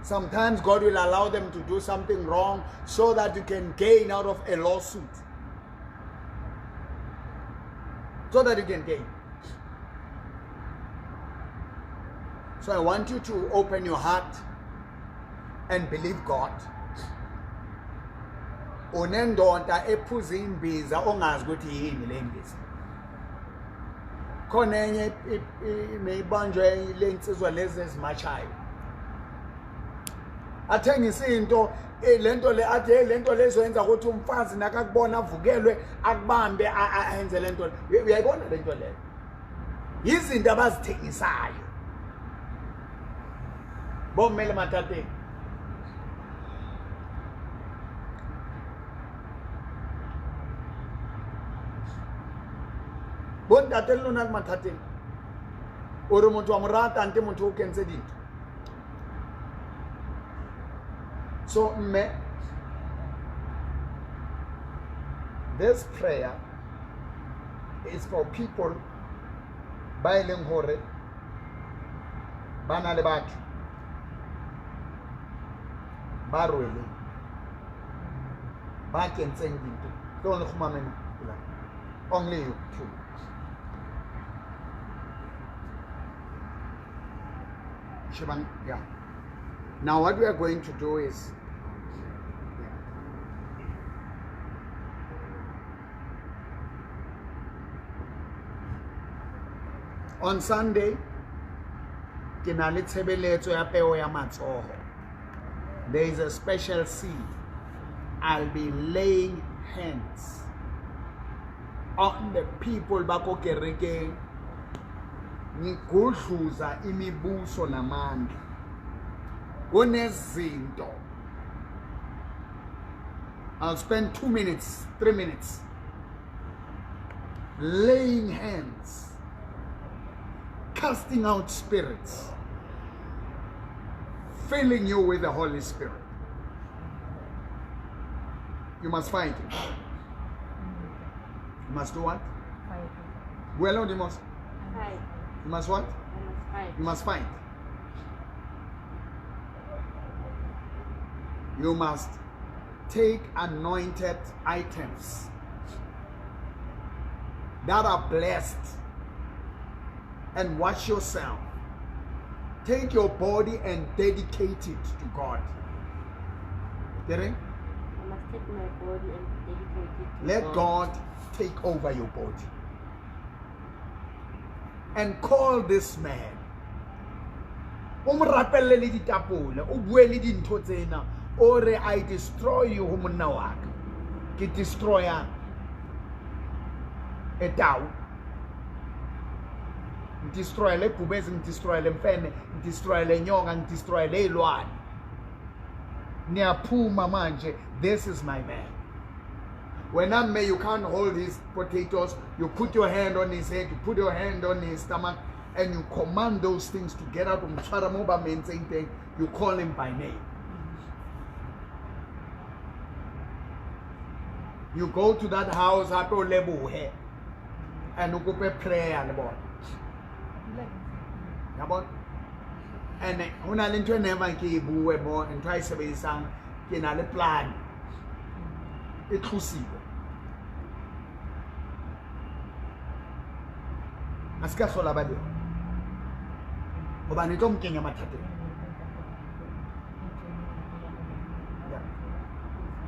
Sometimes God will allow them to do something wrong so that you can gain out of a lawsuit. So that you can gain. So I want you to open your heart and believe God. Unendoda ephuza imbiza ongazi ukuthi yini le mbiza. Khona enye ibanjwe le nsizwa lezi ezimachayo. Athengisa into lento le athi hey lento lezoyenza ukuthi umfazi nakakubona avukelwe akubambe ayenze lento. Uyayibona lento leyo? Izinto abazithengisayo. Bommele mathateng. Bontate le lona le mathateng. O re motho wa mo rata ante motho o kentse dintho. So mme, this prayer is for people ba e leng hore ba na le batho ba rweleng ba kentseng dintho. Ke le kgumameng only you two. Shebang, yeah. Now what we are going to do is, on Sunday, ke na le tshebeletso ya peo ya matsoho. There is a special seed. I'll be laying hands on the people ba ko kerekeng. Ngigudluza imibuso namandla. Kunezinto. I'll spend 2 minutes, 3 minutes laying hands, casting out spirits, filling you with the Holy Spirit. You must fight it. You must do what? Fight. Well, you must. Fight. You must what? I must fight. You must fight. You must take anointed items that are blessed and wash yourself. Take your body and dedicate it to God. Get it? I must take my body and dedicate it to Let God. God take over your body. And call this man. O mo rapelle le ditapole, o bue le dintho tsena, o re, I destroy you ho monna wa ka. Ke destroya e tau. Destroy le bhubezi, destroy le mfene, destroy le nyoka, destroy le ilwane. Niyaphuma manje, this is my man. When I'm may, you can't hold his potatoes, you put your hand on his head, you put your hand on his stomach, and you command those things to get out. You call him by name. You go to that house, hape o lebohe, and o kope prayer le bona. Yabona? And ho na le ntho e never ke e bue mo, ntho a e sebedisang, ke na le plan. E tlosiwe. A se ka hlola ba le yona. Hobane e tlo mo kenya mathateng. Yeah.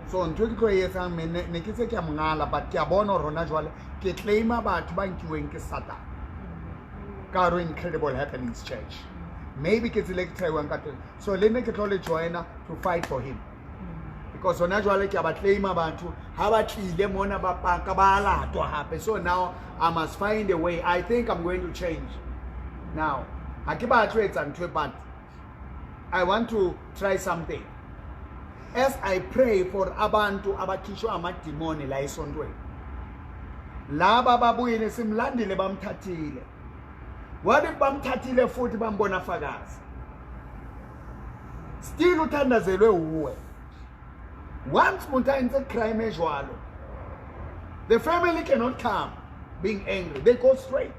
So ntho e ke tlo e etsang, me ne ke tse ke a mo ngala, but ke a bona hore hona jwale ke claima batho ba nkiweng ke Satan. Ka hare ho Incredible Happenings Church. Maybe ke tsela e ke tshwaiwang ka teng. So le nne ke tlo le joina to fight for him. Because hona jwale ke a ba claima batho, ha ba tlile mona ba paka, ba latwa hape. So now I must find a way. I think I'm going to change now. Ha ke batle ho etsa ntho e, but I want to try something. As I pray for abantu abakhishwa amadimoni la esontweni. Laba babuyile simlandile bamthathile. What if bamthathile futhi bambona fakazi? Still uthandazelwe uwe. Once umuntu enze crime ejwalo, the family cannot come being angry. They go straight.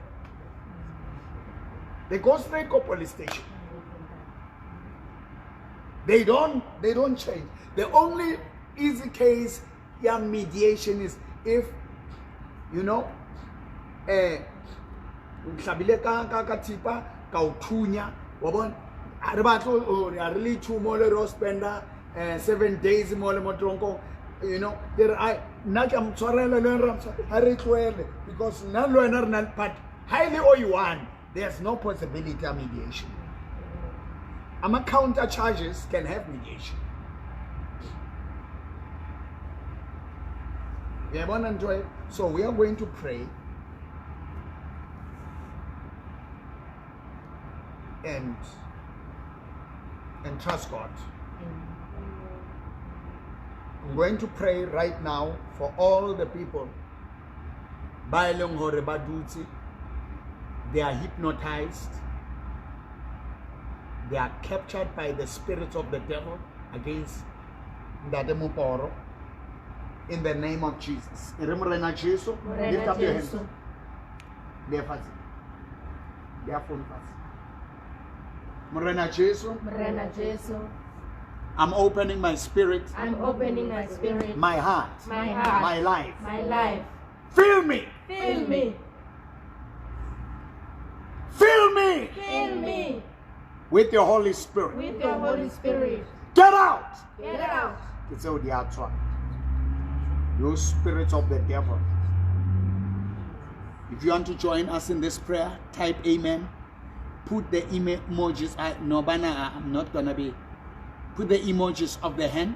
They go straight to police station. They don't change. The only easy case ya mediation is if, you know, nhlabile ka ka ka thipa ka o thunya, wa bona? Re batle hore a re le two mo le ro spenda 7 days mo le mo tronkong. You know, ke re ai nna ke a mo tshwarela le wena ra mo tshwarela. Ha re tlohele because nna le wena re na le part. Ha e le o one, there's no possibility of mediation. Ama counter charges can have mediation. Uyayibona nto e? So we are going to pray and trust God. I'm going to pray right now for all the people ba e leng hore ba dutse, they are hypnotized, they are captured by the spirits of the devil against Ntate Moporo. In the name of Jesus. E re Morena Jesu, lift up your hands. Beha fatshe. Beha phone fatshe. Morena Jesu, Morena Jesu, I'm opening my spirit, I'm opening my spirit, my heart, my heart, my life. my life. Fill me. Fill me. Fill me. Fill me. With your Holy Spirit. With your Holy Spirit. Get out. Get out. Ke tseo di a tswa. You spirits of the devil. If you want to join us in this prayer, type amen. Put the emojis. No, bana, I'm not gonna be. Put the emojis of the hand.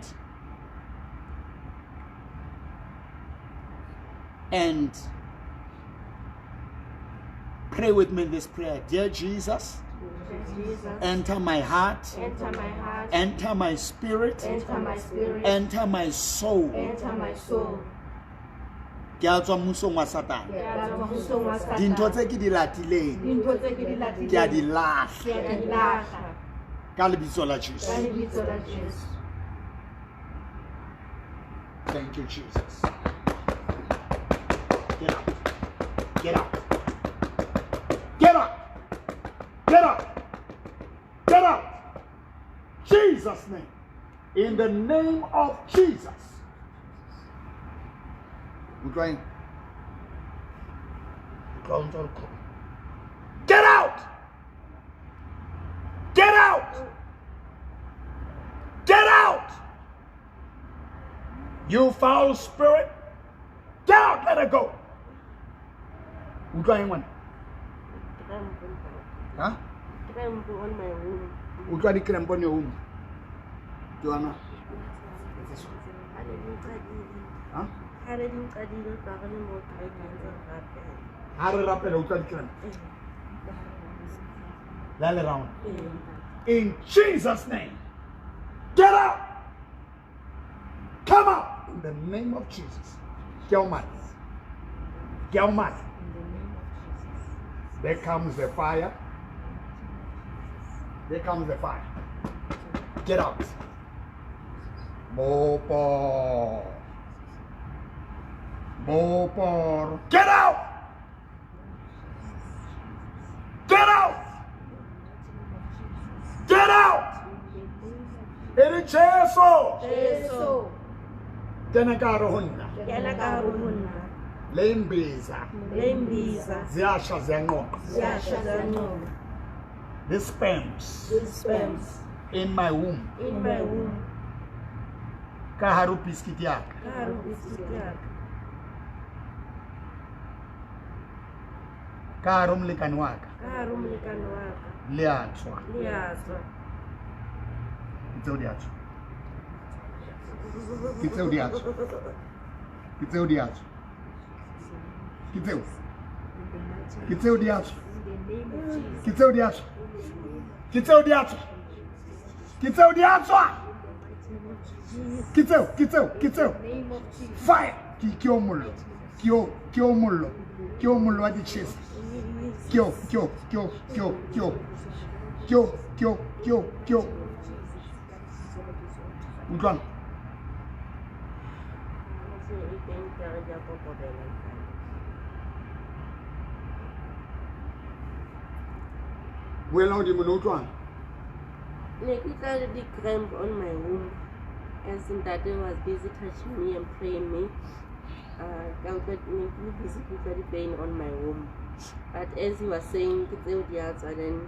And pray with me this prayer. Dear Jesus, Jesus, enter my heart, enter my heart, enter my spirit, enter my spirit, enter my soul. enter my soul. Ke a tswa mmusong wa Satane. Ke a tswa mmusong wa Satane. Dintho tse ke di latileng, Dintho tse ke di latileng, ke a di lahla. ke a di lahla. Ka lebitso la Jesu. Ka lebitso la Jesu. Thank you, Jesus. Get out. Get out. Get out. Get out. Get out. Jesus' name. In the name of Jesus. Utlwa. Get out. Get out. Get out. You foul spirit. Get out. Let her go. Utlwa eng ngwana? Huh? Cramp on my womb. Utlwa di-cramp on your womb. Ke yona. Huh? Ha re rapela utlwa di-cramp. La le round. In Jesus' name. Get out. Come out. In the name of Jesus. Ke o matla. Ke o matla. In the name of Jesus. There comes the fire. There comes the fire. Get out. Mopor. Mopor. Get out. Get out. Get out. Ere Jesu. Jesu. Kena ka hare ho nna. Kena ka hare ho nna. Le mbiza. Le mbiza. Ziyasha ziyanqoqa. Ziyasha ziyanqoqa. The sperms. The sperms. In my womb. In my womb. Ka hare ho biscuit ya ka. Ka hare ho biscuit ya ka. Ka hare ho molekane wa ka. Ka hare ho molekane wa ka. Le a tswa. Le a tswa. Ke tseo di a tswa. Ke tseo di a tswa. Ke tseo di a tswa. Ke tseo. Ke tseo di a tswa. Ke tseo di a tswa. Ke tseo di a tswa. Ke tseo di a tswa. Ke tseo, ke tseo, ke tseo. Fire. Ke o mollo. Ke o mollo. Ke o mollo wa ditjhesa. Ke o, ke o, ke o, ke o, ke o. Ke o, ke o, ke o, ke o. Utlwang. Buela hodimo, ne utlwang? Ne ke tla le di-cramp on my womb as Ntate was busy touching me and praying me. Ka utlwa ne ke le busy ke utlwa di-pain on my womb. But as he was saying, ke tseo di a tswa, then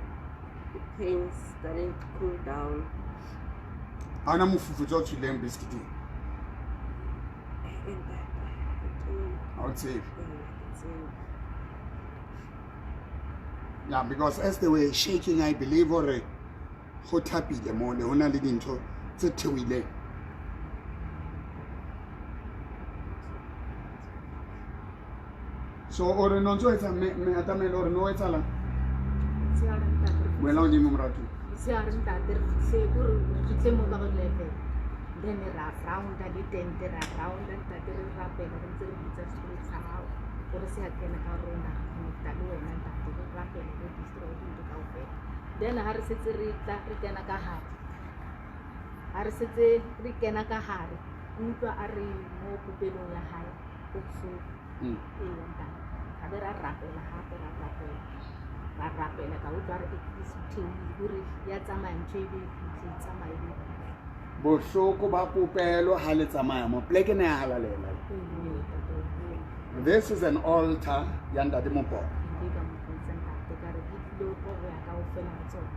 The pains starting to cool down. Ha ona mofufutso o tswileng biscuiting? Ha o tsebe? Yeah, because as they were shaking, I believe hore go thapile mole, ho na le dintho tse theohileng. So o re no ntso etsa me atamele o re no etsalang? Wena hodimo moratu. Motshehare ntate re fihle ko re fihle mo ka bo 11. Then ra rounda le tente, ra rounda ntate, re rapela re ntse re bitsa spirit sa hao gore se a kena ka rona, re connecta le wena ntate, re rapela re destroy dintho kaofela. Then ha re setse re tla re kena ka hare, ha re setse re kena ka hare, ke utlwa a re mo popelong ya hae go bohloko. Ee ntate, a be ra rapela hape, ra rapela, ra rapela, ka utlwa re e theohile hore ya tsamaya ntho e be e fihle, e tsamaye e be e fihle. Bohloko ba popelo ha le tsamaya mo pleke ne ya halalela. This is an altar ya ntate Moporo. Ke ile ka mo botsa ntate ka re ke tlilo go ya kaofela ha tsona,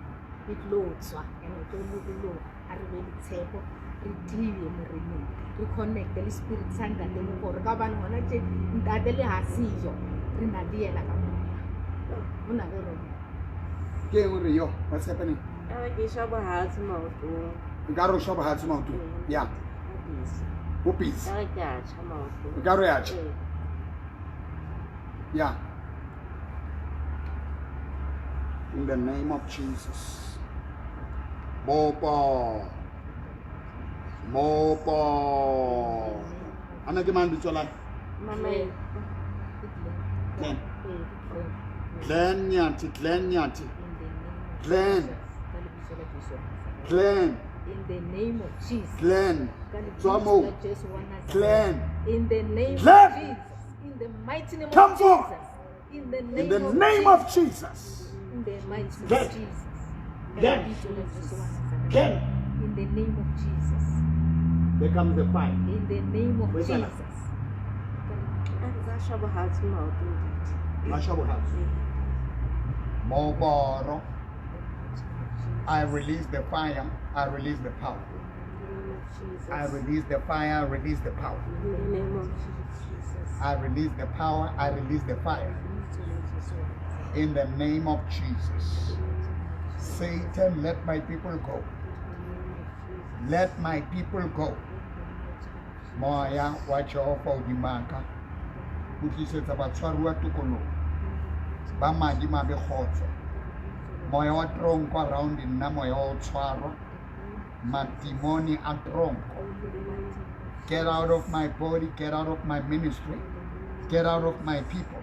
ke tlilo tswa ene o tlo lokoloha, a re be le tshepo, re tiye moreneng, re connecte le spirit sa ntate Moporo, ka hobane hona tje ntate le ha seyo, re na le yena ka mona, o na le rona. Ke eng o re yo, what's happening? Ka re ke shwa bohatsi maotong. Nka re o shwa bohatsi maotong? Yeah. O busy. Ka re ke a tjha maotong. Nka re a tjha? Yeah. In the name of Jesus. Mopo. Mopo. Ana ke mang bitso la? Mama. Glenn. Glenn Nyathi, Glenn Nyathi. Glenn. Glenn. In the name of Jesus. Glenn. Tswa moo. Glenn. In the name Glenn. of Jesus. In the mighty name Come of forth. Jesus. In the name, In the of, name Jesus. of Jesus. In the mighty name Glenn. of Jesus. Glenn. Glenn. In the name of Jesus. There comes the fire. In the name of Where's Anna? Jesus. A ntse a shwa bohatsi maotong ntate. A shwa bohatsi. Moporo. I release the fire, I release the power. I release the fire, I release the power. In the name of Jesus. I release the power, I release the fire. In the name of Jesus. Satan, let my people go. Let my people go. Moya wa Jehova o dimaka. O tlisetsa batshwaruwa tokoloho. Ba madi mabe kgotso. Moya wa tronko around nna, moya wa ho tshwarwa. Madimoni a tronko. Get out of my body, get out of my ministry, get out of my people.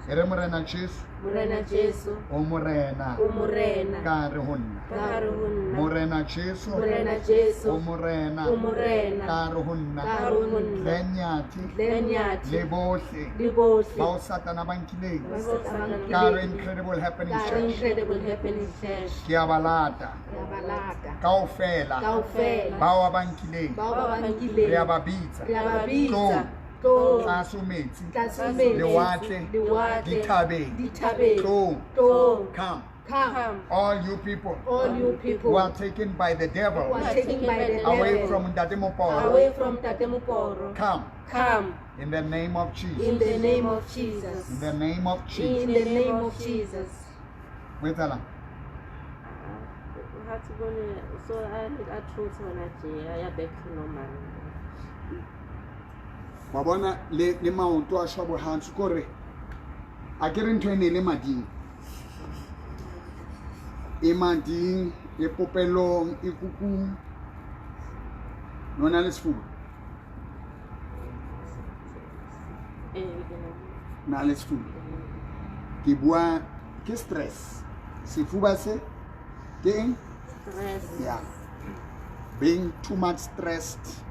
E re Morena Jesu. Morena Jesu. O Morena. O Morena. Ka hare ho nna. Ka hare ho nna. Morena Jesu. Morena Jesu. O Morena. O Morena. Ka hare ho nna. Ka hare ho nna. Glenn Nyathi. Glenn Nyathi. Le bohle. Le bohle. Bao Satana ba nkileng. Bao Satana ba Ka hare nkileng. Incredible Happenings Ka hare Church. Incredible Happenings Church. Ke a ba lata. Ke a ba lata. Kaofela. Kaofela. Bao ba nkileng. Bao ba nkileng. Re a ba bitsa. Re a ba bitsa. Tlong. Tlong. Tlase metsi. Tlase metsi. Lewatle. Lewatle. Dithabeng. Dithabeng. Tlong. Tlong. Come. Come. All you people. All you people. Who are taken by the devil. Who are taken by the Away devil. from Ntate Moporo. Away from Ntate Moporo. Come. Come. In the name of Jesus. In the name of Jesus. In the name of Jesus. In the name of Jesus. Wait a minute. So I thought when I back to normal. Wa bona le maoto a shwa bohatsi kore a ke re ntho e ne le mading. E mading, e popelong, e kukung. No na le sefuba? Na le sefuba. Ke bua ke stress. Sefuba se ke eng? Stress. Yeah. Being too much stressed.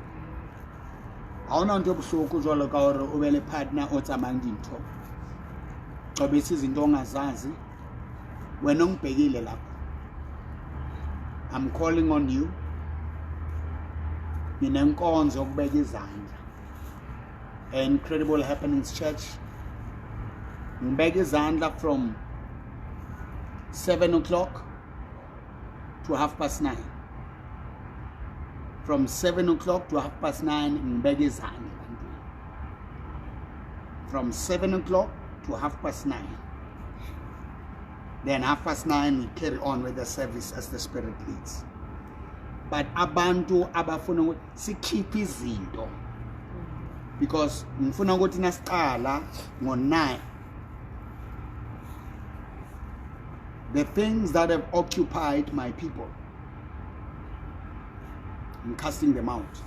Ha hona ntho e bohloko jwalo ka hore o be le partner o tsamayang dintho. Xobisa izinto ongazazi. Wena ongibhekile lapho. I'm calling on you. Nginenkonzo yokubeka izandla. Incredible Happenings Church. Ngibeka izandla from 7 o'clock to 9:30. From 7 o'clock to 9:30 ngibeke izandla ebantwini. From 7 o'clock to 9:30. Then 9:30 we carry on with the service as the Spirit leads. But abantu abafuna ukuthi sikhiphe izinto, because ngifuna ukuthi nasiqala ngo-9, the things that have occupied my people, I'm casting them out.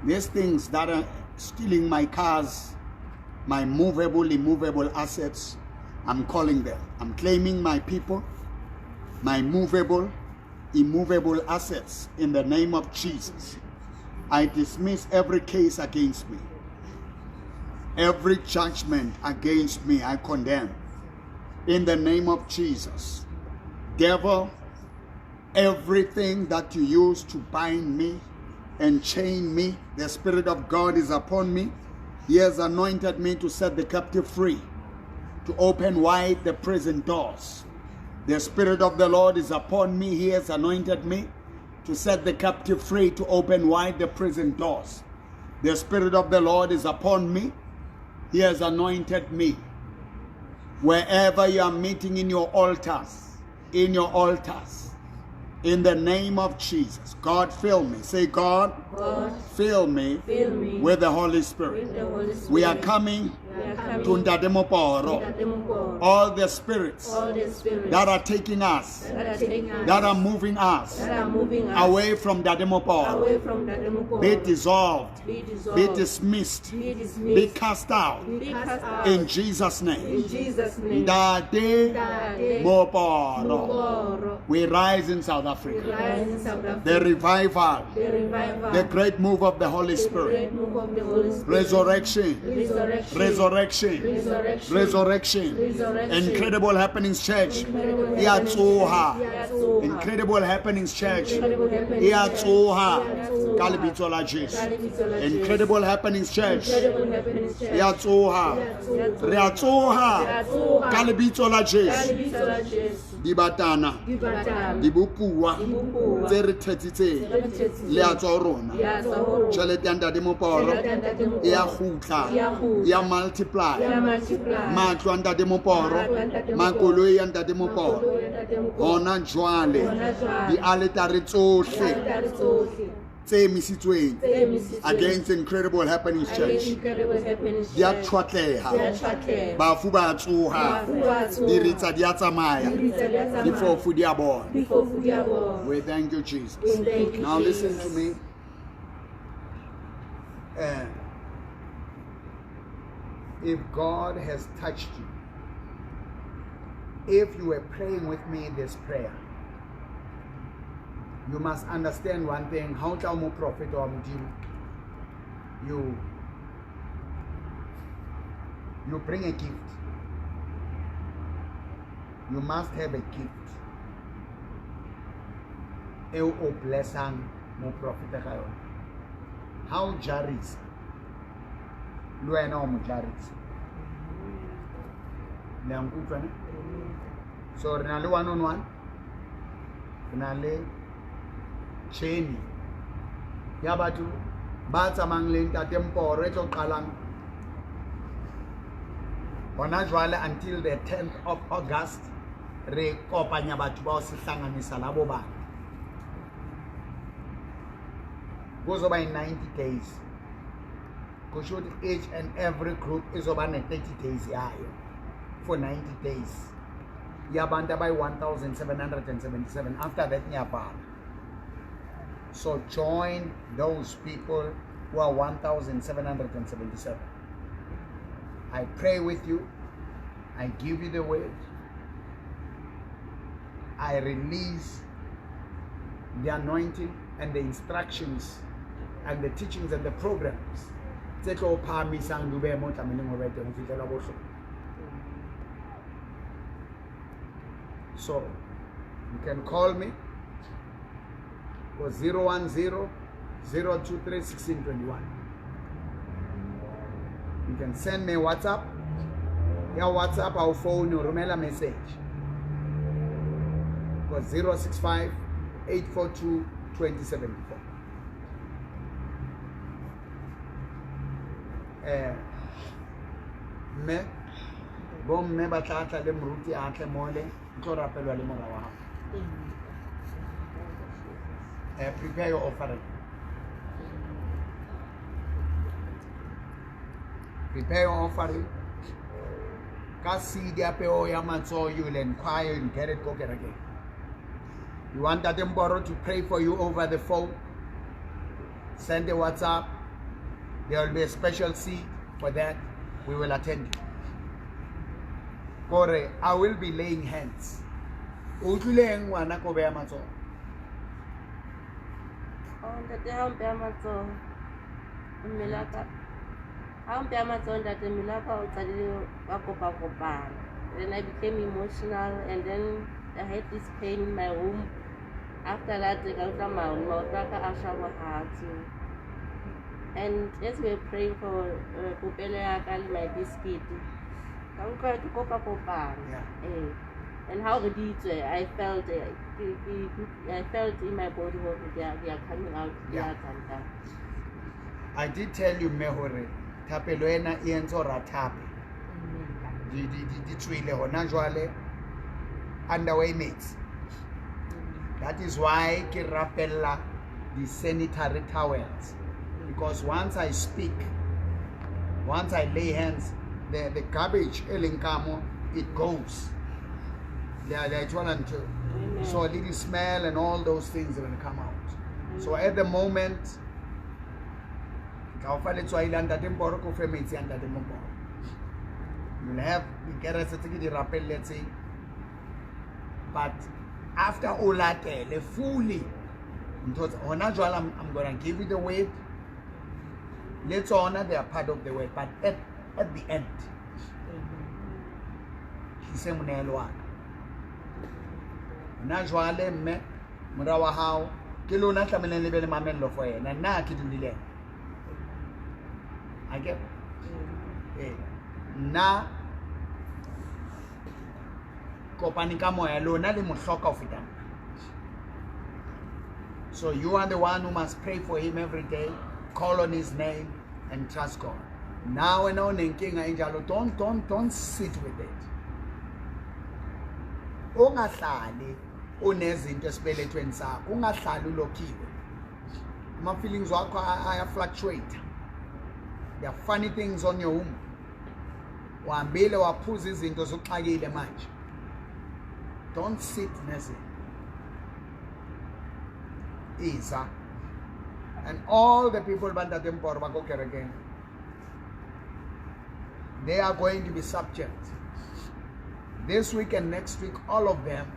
These things that are stealing my cars, my movable, immovable assets, I'm calling them. I'm claiming my people, my movable, immovable assets in the name of Jesus. I dismiss every case against me. Every judgment against me, I condemn. In the name of Jesus. Devil, everything that you use to bind me and chain me, the Spirit of God is upon me. He has anointed me to set the captive free, to open wide the prison doors. The Spirit of the Lord is upon me. He has anointed me to set the captive free, to open wide the prison doors. The Spirit of the Lord is upon me. He has anointed me. Wherever you are meeting in your altars, in your altars, in the name of Jesus, God, fill me. Say, God, fill me with the Holy Spirit. We are coming to Ntate Moporo. All the spirits that are taking us, that are moving us away from Ntate Moporo, be dissolved, be dismissed, be cast out in Jesus' name. Ntate Moporo. We rise in South Africa. The revival, the great move of the Holy Spirit, resurrection, resurrection, resurrection, Incredible Happenings Church, Iyatsoha, Incredible Happenings Church, Iyatsoha, ka lebitso la Jesu. Incredible Happenings Church, Iyatsoha, re a tsoha, ka lebitso la Jesu. Dibatana, dibopuwa tse re thetsitseng le a tswa ho rona. Tjhelete ya Ntate Moporo e a kgutla, e a multiply. Matlo a Ntate Moporo, makoloi a Ntate Moporo, hona jwale dialetare tsohle tse emisitsweng against Incredible Happenings Church di a tshwatleha, bafu ba tsoha, diritsa di a tsamaya, difofu di a bona. We thank you, Jesus. Now listen to me. If God has touched you, if you were praying with me this prayer, you must understand one thing. How tla mo prophet wa Modimo, you bring a gift. You must have a gift. Eo o blessang mo prophet ga yona. How jarisa le wena o mo jarisa. Le a nkutlwa ne? So re na le one on one, re na le chain ya batho ba tsamayang le Ntate Mporo e tlo qalang hona jwale until the 10th of August. Re kopanya batho bao se hlanganisa labo bana. Kuzoba in 90 days. Kusho ukuthi each and every group izoba ne 30 days yayo for 90 days. Yabantu abayi 1777. After that ngiyabhala. So join those people who are 1,777. I pray with you. I give you the word. I release the anointing and the instructions and the teachings and the programs. Tse tlo phahamisang di behe mo tlamehileng ho be teng ho fihlela bohlokwa. So you can call me for 010-023-1621. You can send me WhatsApp. Ya WhatsApp au phone, o romela message. Ko 065 842 2074. Mme bomme ba tla tla le moruti a tle mole o tlo rapelwa le mora wa hao. Prepare your offering. Prepare your offering. Ka seed ya peo ya matsoho, you will inquire and get it ko kerekeng. You want Ntate Mboro to pray for you over the phone? Send a WhatsApp. There will be a special seed for that. We will attend you. Kore, I will be laying hands. O utlwile eng ngwana ko beya matsoho? Oh, ntate, ha o mpeya matsoho, mmele wa ka, ha o mpeya matsoho, ntate, mmele wa ka o qadile wa kopa-kopana. Then I became emotional and then I had this pain in my womb. After that, ka utlwa maoto a ka a shwa bohatsu. And as we were praying for popelo ya ka le my biscuit, ka utlwa ke kopa-kopana. Yeah. And how re di tswe, I felt in my body hore they are coming out. They Yeah. are tswa. I did tell you, mme, hore thapelo ena e entse hore a thape. Di tswile hona jwale underway mates. That is why ke rapella the sanitary towels, because once I speak, once I lay hands, the garbage e leng ka mo, it goes. Le a e thola ntho eo? So a little smell and all those things will come out. So at the moment, ke tla o fa letswai la Ntate Mboro, ke o fe metsi a Ntate Mboro. You'll have dikerese tse ke di rapelletseng, but after o latele fully ntho tsa hona jwale, I'm gonna give you the word. Le tsona, they are part of the word, but at the end, tlise monehelo wa ka. Hona jwale, mme, mora wa hao ke lona tlamehileng le be le mamello for yena. Nna ha ke dule le yena. Akere? Ee. Nna kopane ka moya, lona le mo hloka ho feta nna. So you are the one who must pray for him every day, call on his name and trust God. Now wena o nenkinga e njalo, don't sit with it. Ungahlali unezinto esibelethweni sakho, ungahlali ulokhiwe. Ama feelings wakho aya fluctuate. There are funny things on your womb. Uhambile waphuza izinto zokuxakile manje. Don't sit nezinto. Iza. And all the people ba Ntate Mboro ba ko kerekeng, they are going to be subject. This week and next week, all of them,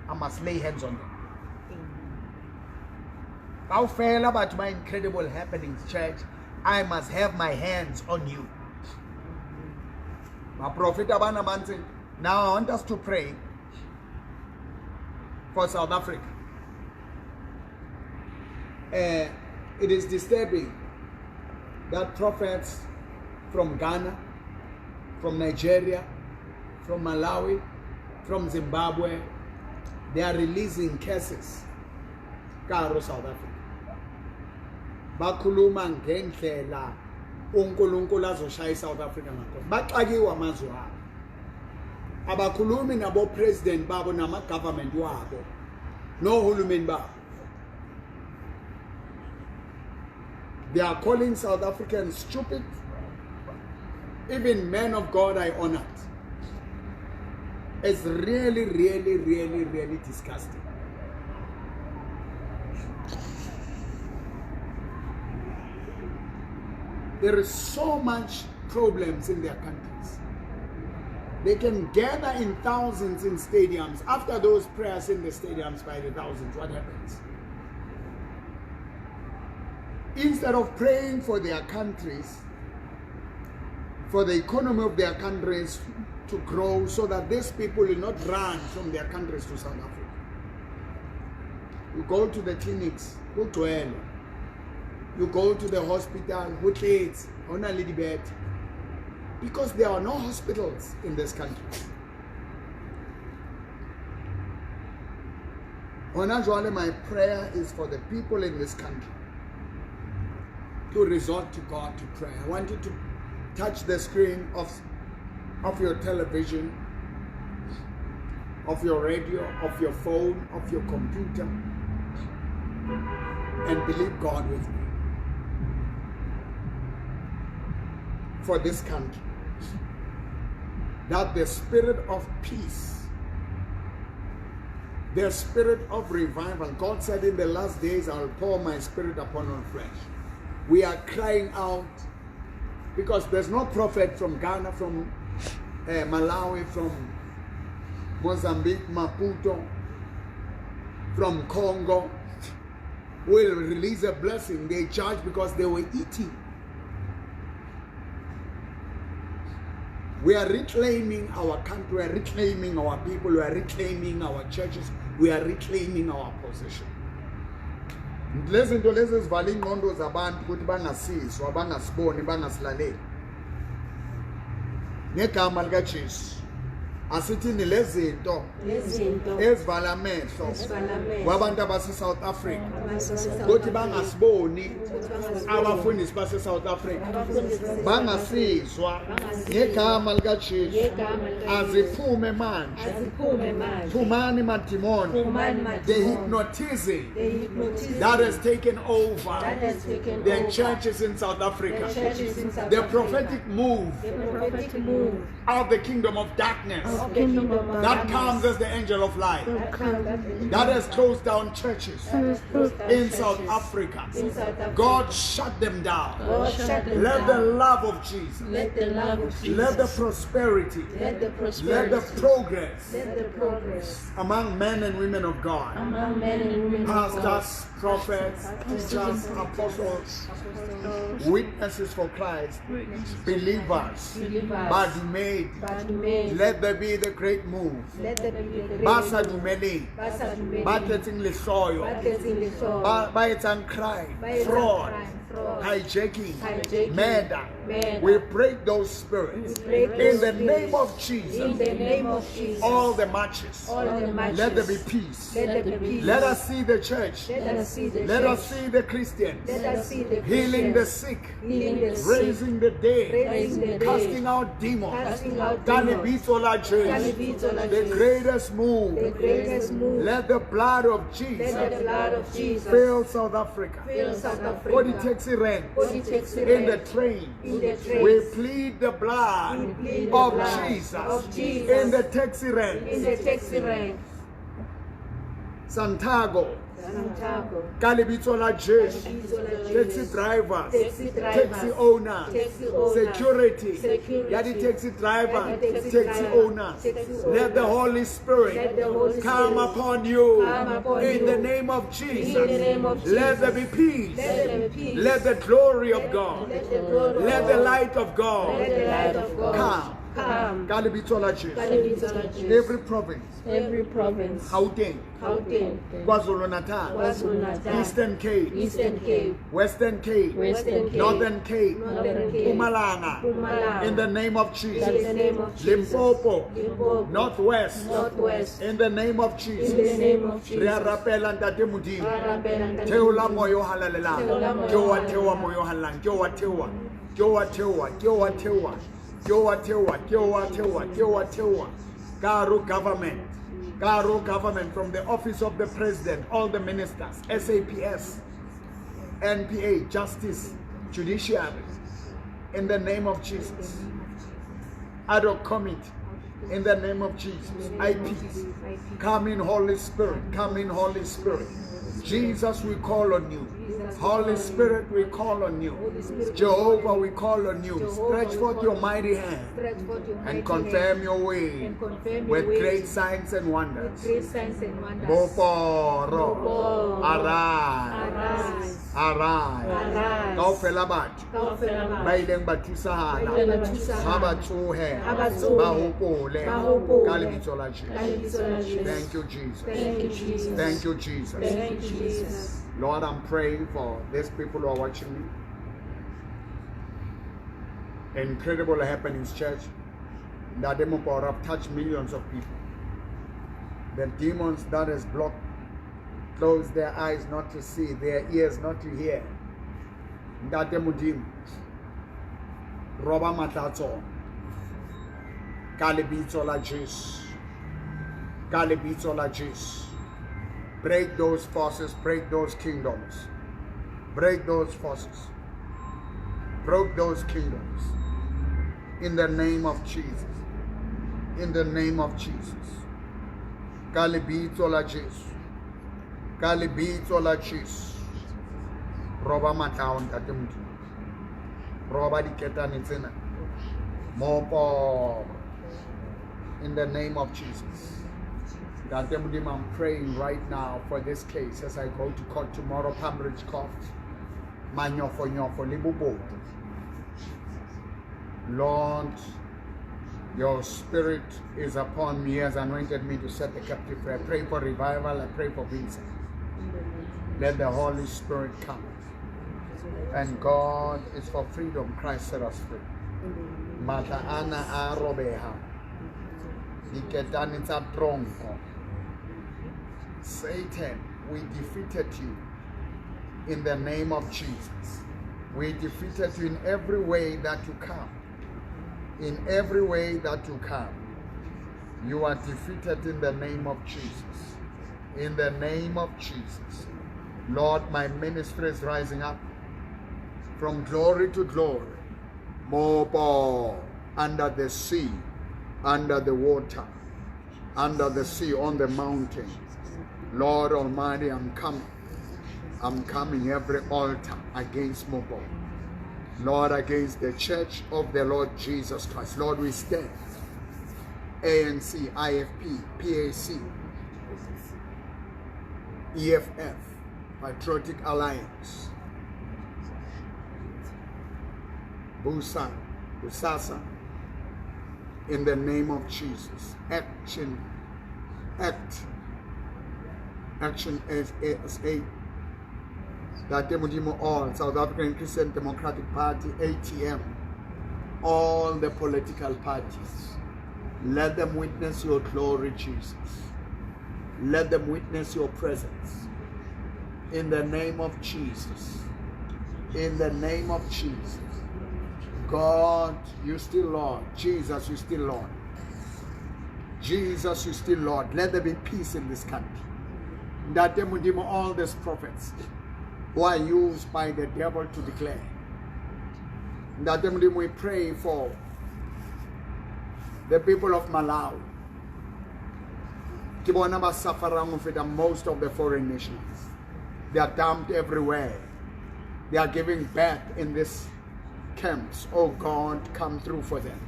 I must lay hands on them. Kaofela batho ba Incredible Happenings Church, I must have my hands on you. Maprofeta bana ba ntse, now I want us to pray for South Africa. It is disturbing that prophets from Ghana, from Nigeria, from Malawi, from Zimbabwe, they are releasing cases ka hare South Africa. Bakhuluma ngendlela uNkulunkulu azoshaya iSouth Africa ngakhona. Baxakiwe amazwe abo. Abakhulumi nabo president babo nama government wabo nohulumeni babo. They are calling South Africans stupid. Even men of God I honored. It's really, really, really, really disgusting. There is so much problems in their countries. They can gather in thousands in stadiums. After those prayers in the stadiums by the thousands, what happens? Instead of praying for their countries, for the economy of their countries to grow so that these people will not run from their countries to South Africa. You go to the clinics, kugcwele. You go to the hospital, ho tletse, ho na le dibethe. Because there are no hospitals in this country. Hona jwale, my prayer is for the people in this country to resort to God to pray. I want you to touch the screen of your television, of your radio, of your phone, of your computer, and believe God with me for this country, that the spirit of peace, the spirit of revival, God said in the last days, I'll pour my spirit upon all flesh. We are crying out because there's no prophet from Ghana, from Malawi, from Mozambique, Maputo, from Congo, will release a blessing. They judge because they were eating. We are reclaiming our country, we are reclaiming our people, we are reclaiming our churches, we are reclaiming our position. Lezi zinto lezi ezivala ingqondo zabantu ukuthi bangasizwa, bangasiboni, bangasilaleli. Ngegama likaJesu. Asithini lezi zinto ezivala amehlo kwabantu abase South Africa ukuthi bangasiboni abafundisi base South Africa, bangasizwa, ngegama likaJesu aziphume manje. Phumani madimoni. The hypnotism that has taken over the churches in South Africa, the prophetic move of the kingdom of darkness that comes as the angel of light, that has closed down churches in South Africa. God shut them down. Let the love of Jesus, let the prosperity, let the progress among men and women of God, pastors, prophets, teachers, apostles, witnesses for Christ, believers, badumedi, let there be the great move. Ba sa dumeleng, ba tletseng lehloyo, ba etsang crime, fraud, hijacking, murder. We break those spirits in the name of Jesus. All the marches, let there be peace. Let us see the church. Let us see the Christians healing the sick, raising the dead, casting out demons. The greatest move. Let the blood of Jesus fill South Africa. Taxi ranks, in the trains. We plead the blood of Jesus in the taxi ranks. Santiago, ka lebitso la Jesu, taxi drivers, taxi owners, security, ya di taxi drivers, taxi owners, let the Holy Spirit come upon you in the name of Jesus. Let there be peace. Let the glory of God, let the light of God come. Ka lebitso la Jesu. Every province, Gauteng, KwaZulu-Natal, Eastern Cape, Western Cape, Northern Cape, Mpumalanga, in the name of Jesus, Limpopo, Northwest, in the name of Jesus. Re a rapela Ntate Modimo, theola moya o halalelang, ke wa theoha moya o halalelang, ke wa theoha, ke wa theoha, ke wa theoha, ke wa theoha, ke wa theoha, ke wa theoha. Karo government, from the office of the president, all the ministers, SAPS, NPA, justice, judiciary, in the name of Jesus. Ad hoc committee, in the name of Jesus. IPs, come in Holy Spirit, come in Holy Spirit. Jesus, we call on you. Holy Spirit, we call on you. Jehovah, we call on you. Stretch forth your mighty hand and confirm your way with great signs and wonders. Boporo, arise, arise. Kaofela batho ba ileng ba thusahala, ha ba tsohe, ba hopole ka lebitso la Jesu. Thank you, Jesus. Thank you, Jesus. Thank you, Jesus. Lord, I'm praying for these people who are watching me. Incredible happenings, church. That demo power have touched millions of people. The demons that has blocked Close their eyes not to see, their ears not to hear. Ntate Modimo, roba matla a tsona. Ka lebitso la Jesu. Ka lebitso la Jesu. Break those forces, break those kingdoms. Break those forces. Break those kingdoms. In the name of Jesus. In the name of Jesus. Ka lebitso la Jesu. Ka lebitso la Jesu. Roba matla ao, Ntate Modimo. Roba diketane tsena. Mopo. In the name of Jesus. Ntate Modimo, I'm praying right now for this case as I go to court tomorrow, Palm Ridge Court. Manyofo nyofo le bobodu. Lord, your spirit is upon me, has anointed me to set the captive free. I pray for revival. I pray for Vincent. Let the Holy Spirit come. And God is for freedom. Christ set us free. Matla ana a robeha. Diketane tsa tronko. Satan, we defeated you in the name of Jesus. We defeated you in every way that you come. In every way that you come. You are defeated in the name of Jesus. In the name of Jesus. Lord, my ministry is rising up from glory to glory. More power under the sea, under the water, under the sea, on the mountain. Lord Almighty, I'm coming. I'm coming every altar against Mopo. Lord, against the church of the Lord Jesus Christ. Lord, we stand. ANC, IFP, PAC, EFF, Patriotic Alliance, Busa, Busasa, in the name of Jesus. Action, Act, Action SA, Ntate Modimo, all, South African Christian Democratic Party, ATM, all the political parties. Let them witness your glory, Jesus. Let them witness your presence. In the name of Jesus. In the name of Jesus. God, you still Lord. Jesus, you still Lord. Jesus, you still Lord. Let there be peace in this country. Ntate Modimo, all these prophets who are used by the devil to declare. Ntate Modimo, we pray for the people of Malawi. Ke bona ba sufferang ho feta most of the foreign nations. They are dumped everywhere. They are giving birth in these camps. Oh God, come through for them.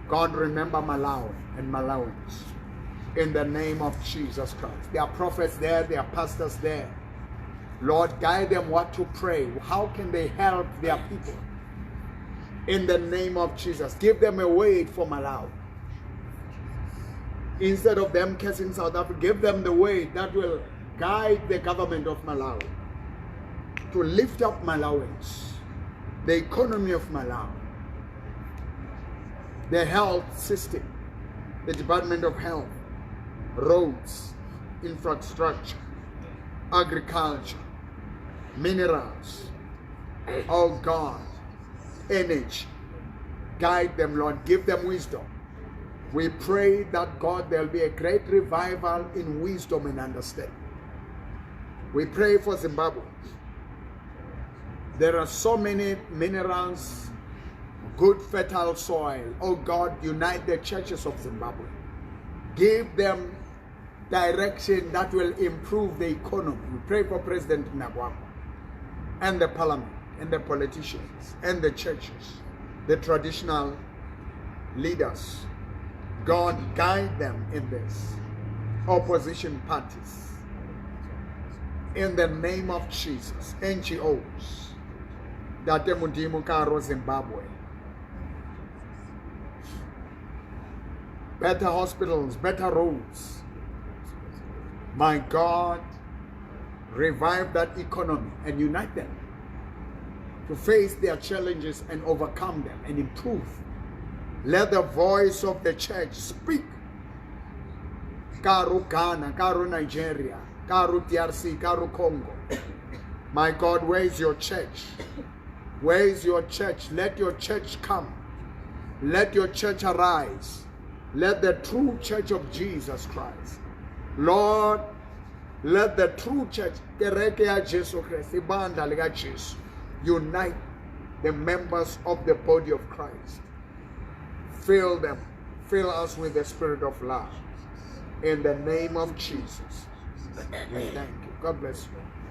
God, remember Malawi and Malawians. In the name of Jesus Christ. There are prophets there, there are pastors there. Lord, guide them what to pray. How can they help their people? In the name of Jesus. Give them a word for Malawi. Instead of them cursing South Africa, give them the way that will guide the government of Malawi to lift up Malawians, the economy of Malawi, the health system, the Department of Health, roads, infrastructure, agriculture, minerals. Oh God, energy. Guide them, Lord. Give them wisdom. We pray that, God, there will be a great revival in wisdom and understanding. We pray for Zimbabwe. There are so many minerals, good fertile soil. Oh God, unite the churches of Zimbabwe. Give them direction that will improve the economy. We pray for President Mnangagwa and the parliament and the politicians and the churches, the traditional leaders. God, guide them in this. Opposition parties. In the name of Jesus. NGOs. Ntate Modimo ka hare ho Zimbabwe. Better hospitals, better roads. My God, revive that economy and unite them to face their challenges and overcome them and improve. Let the voice of the church speak. Karo Ghana, Karo Nigeria, Ka hare ho DRC, ka hare ho Congo. My God, where is your church? Where is your church? Let your church come. Let your church arise. Let the true church of Jesus Christ. Lord, let the true church, kereke ya Jesu Christ, ibandla lika Jesu, unite the members of the body of Christ. Fill them. Fill us with the spirit of love. In the name of Jesus. We thank you. God bless you.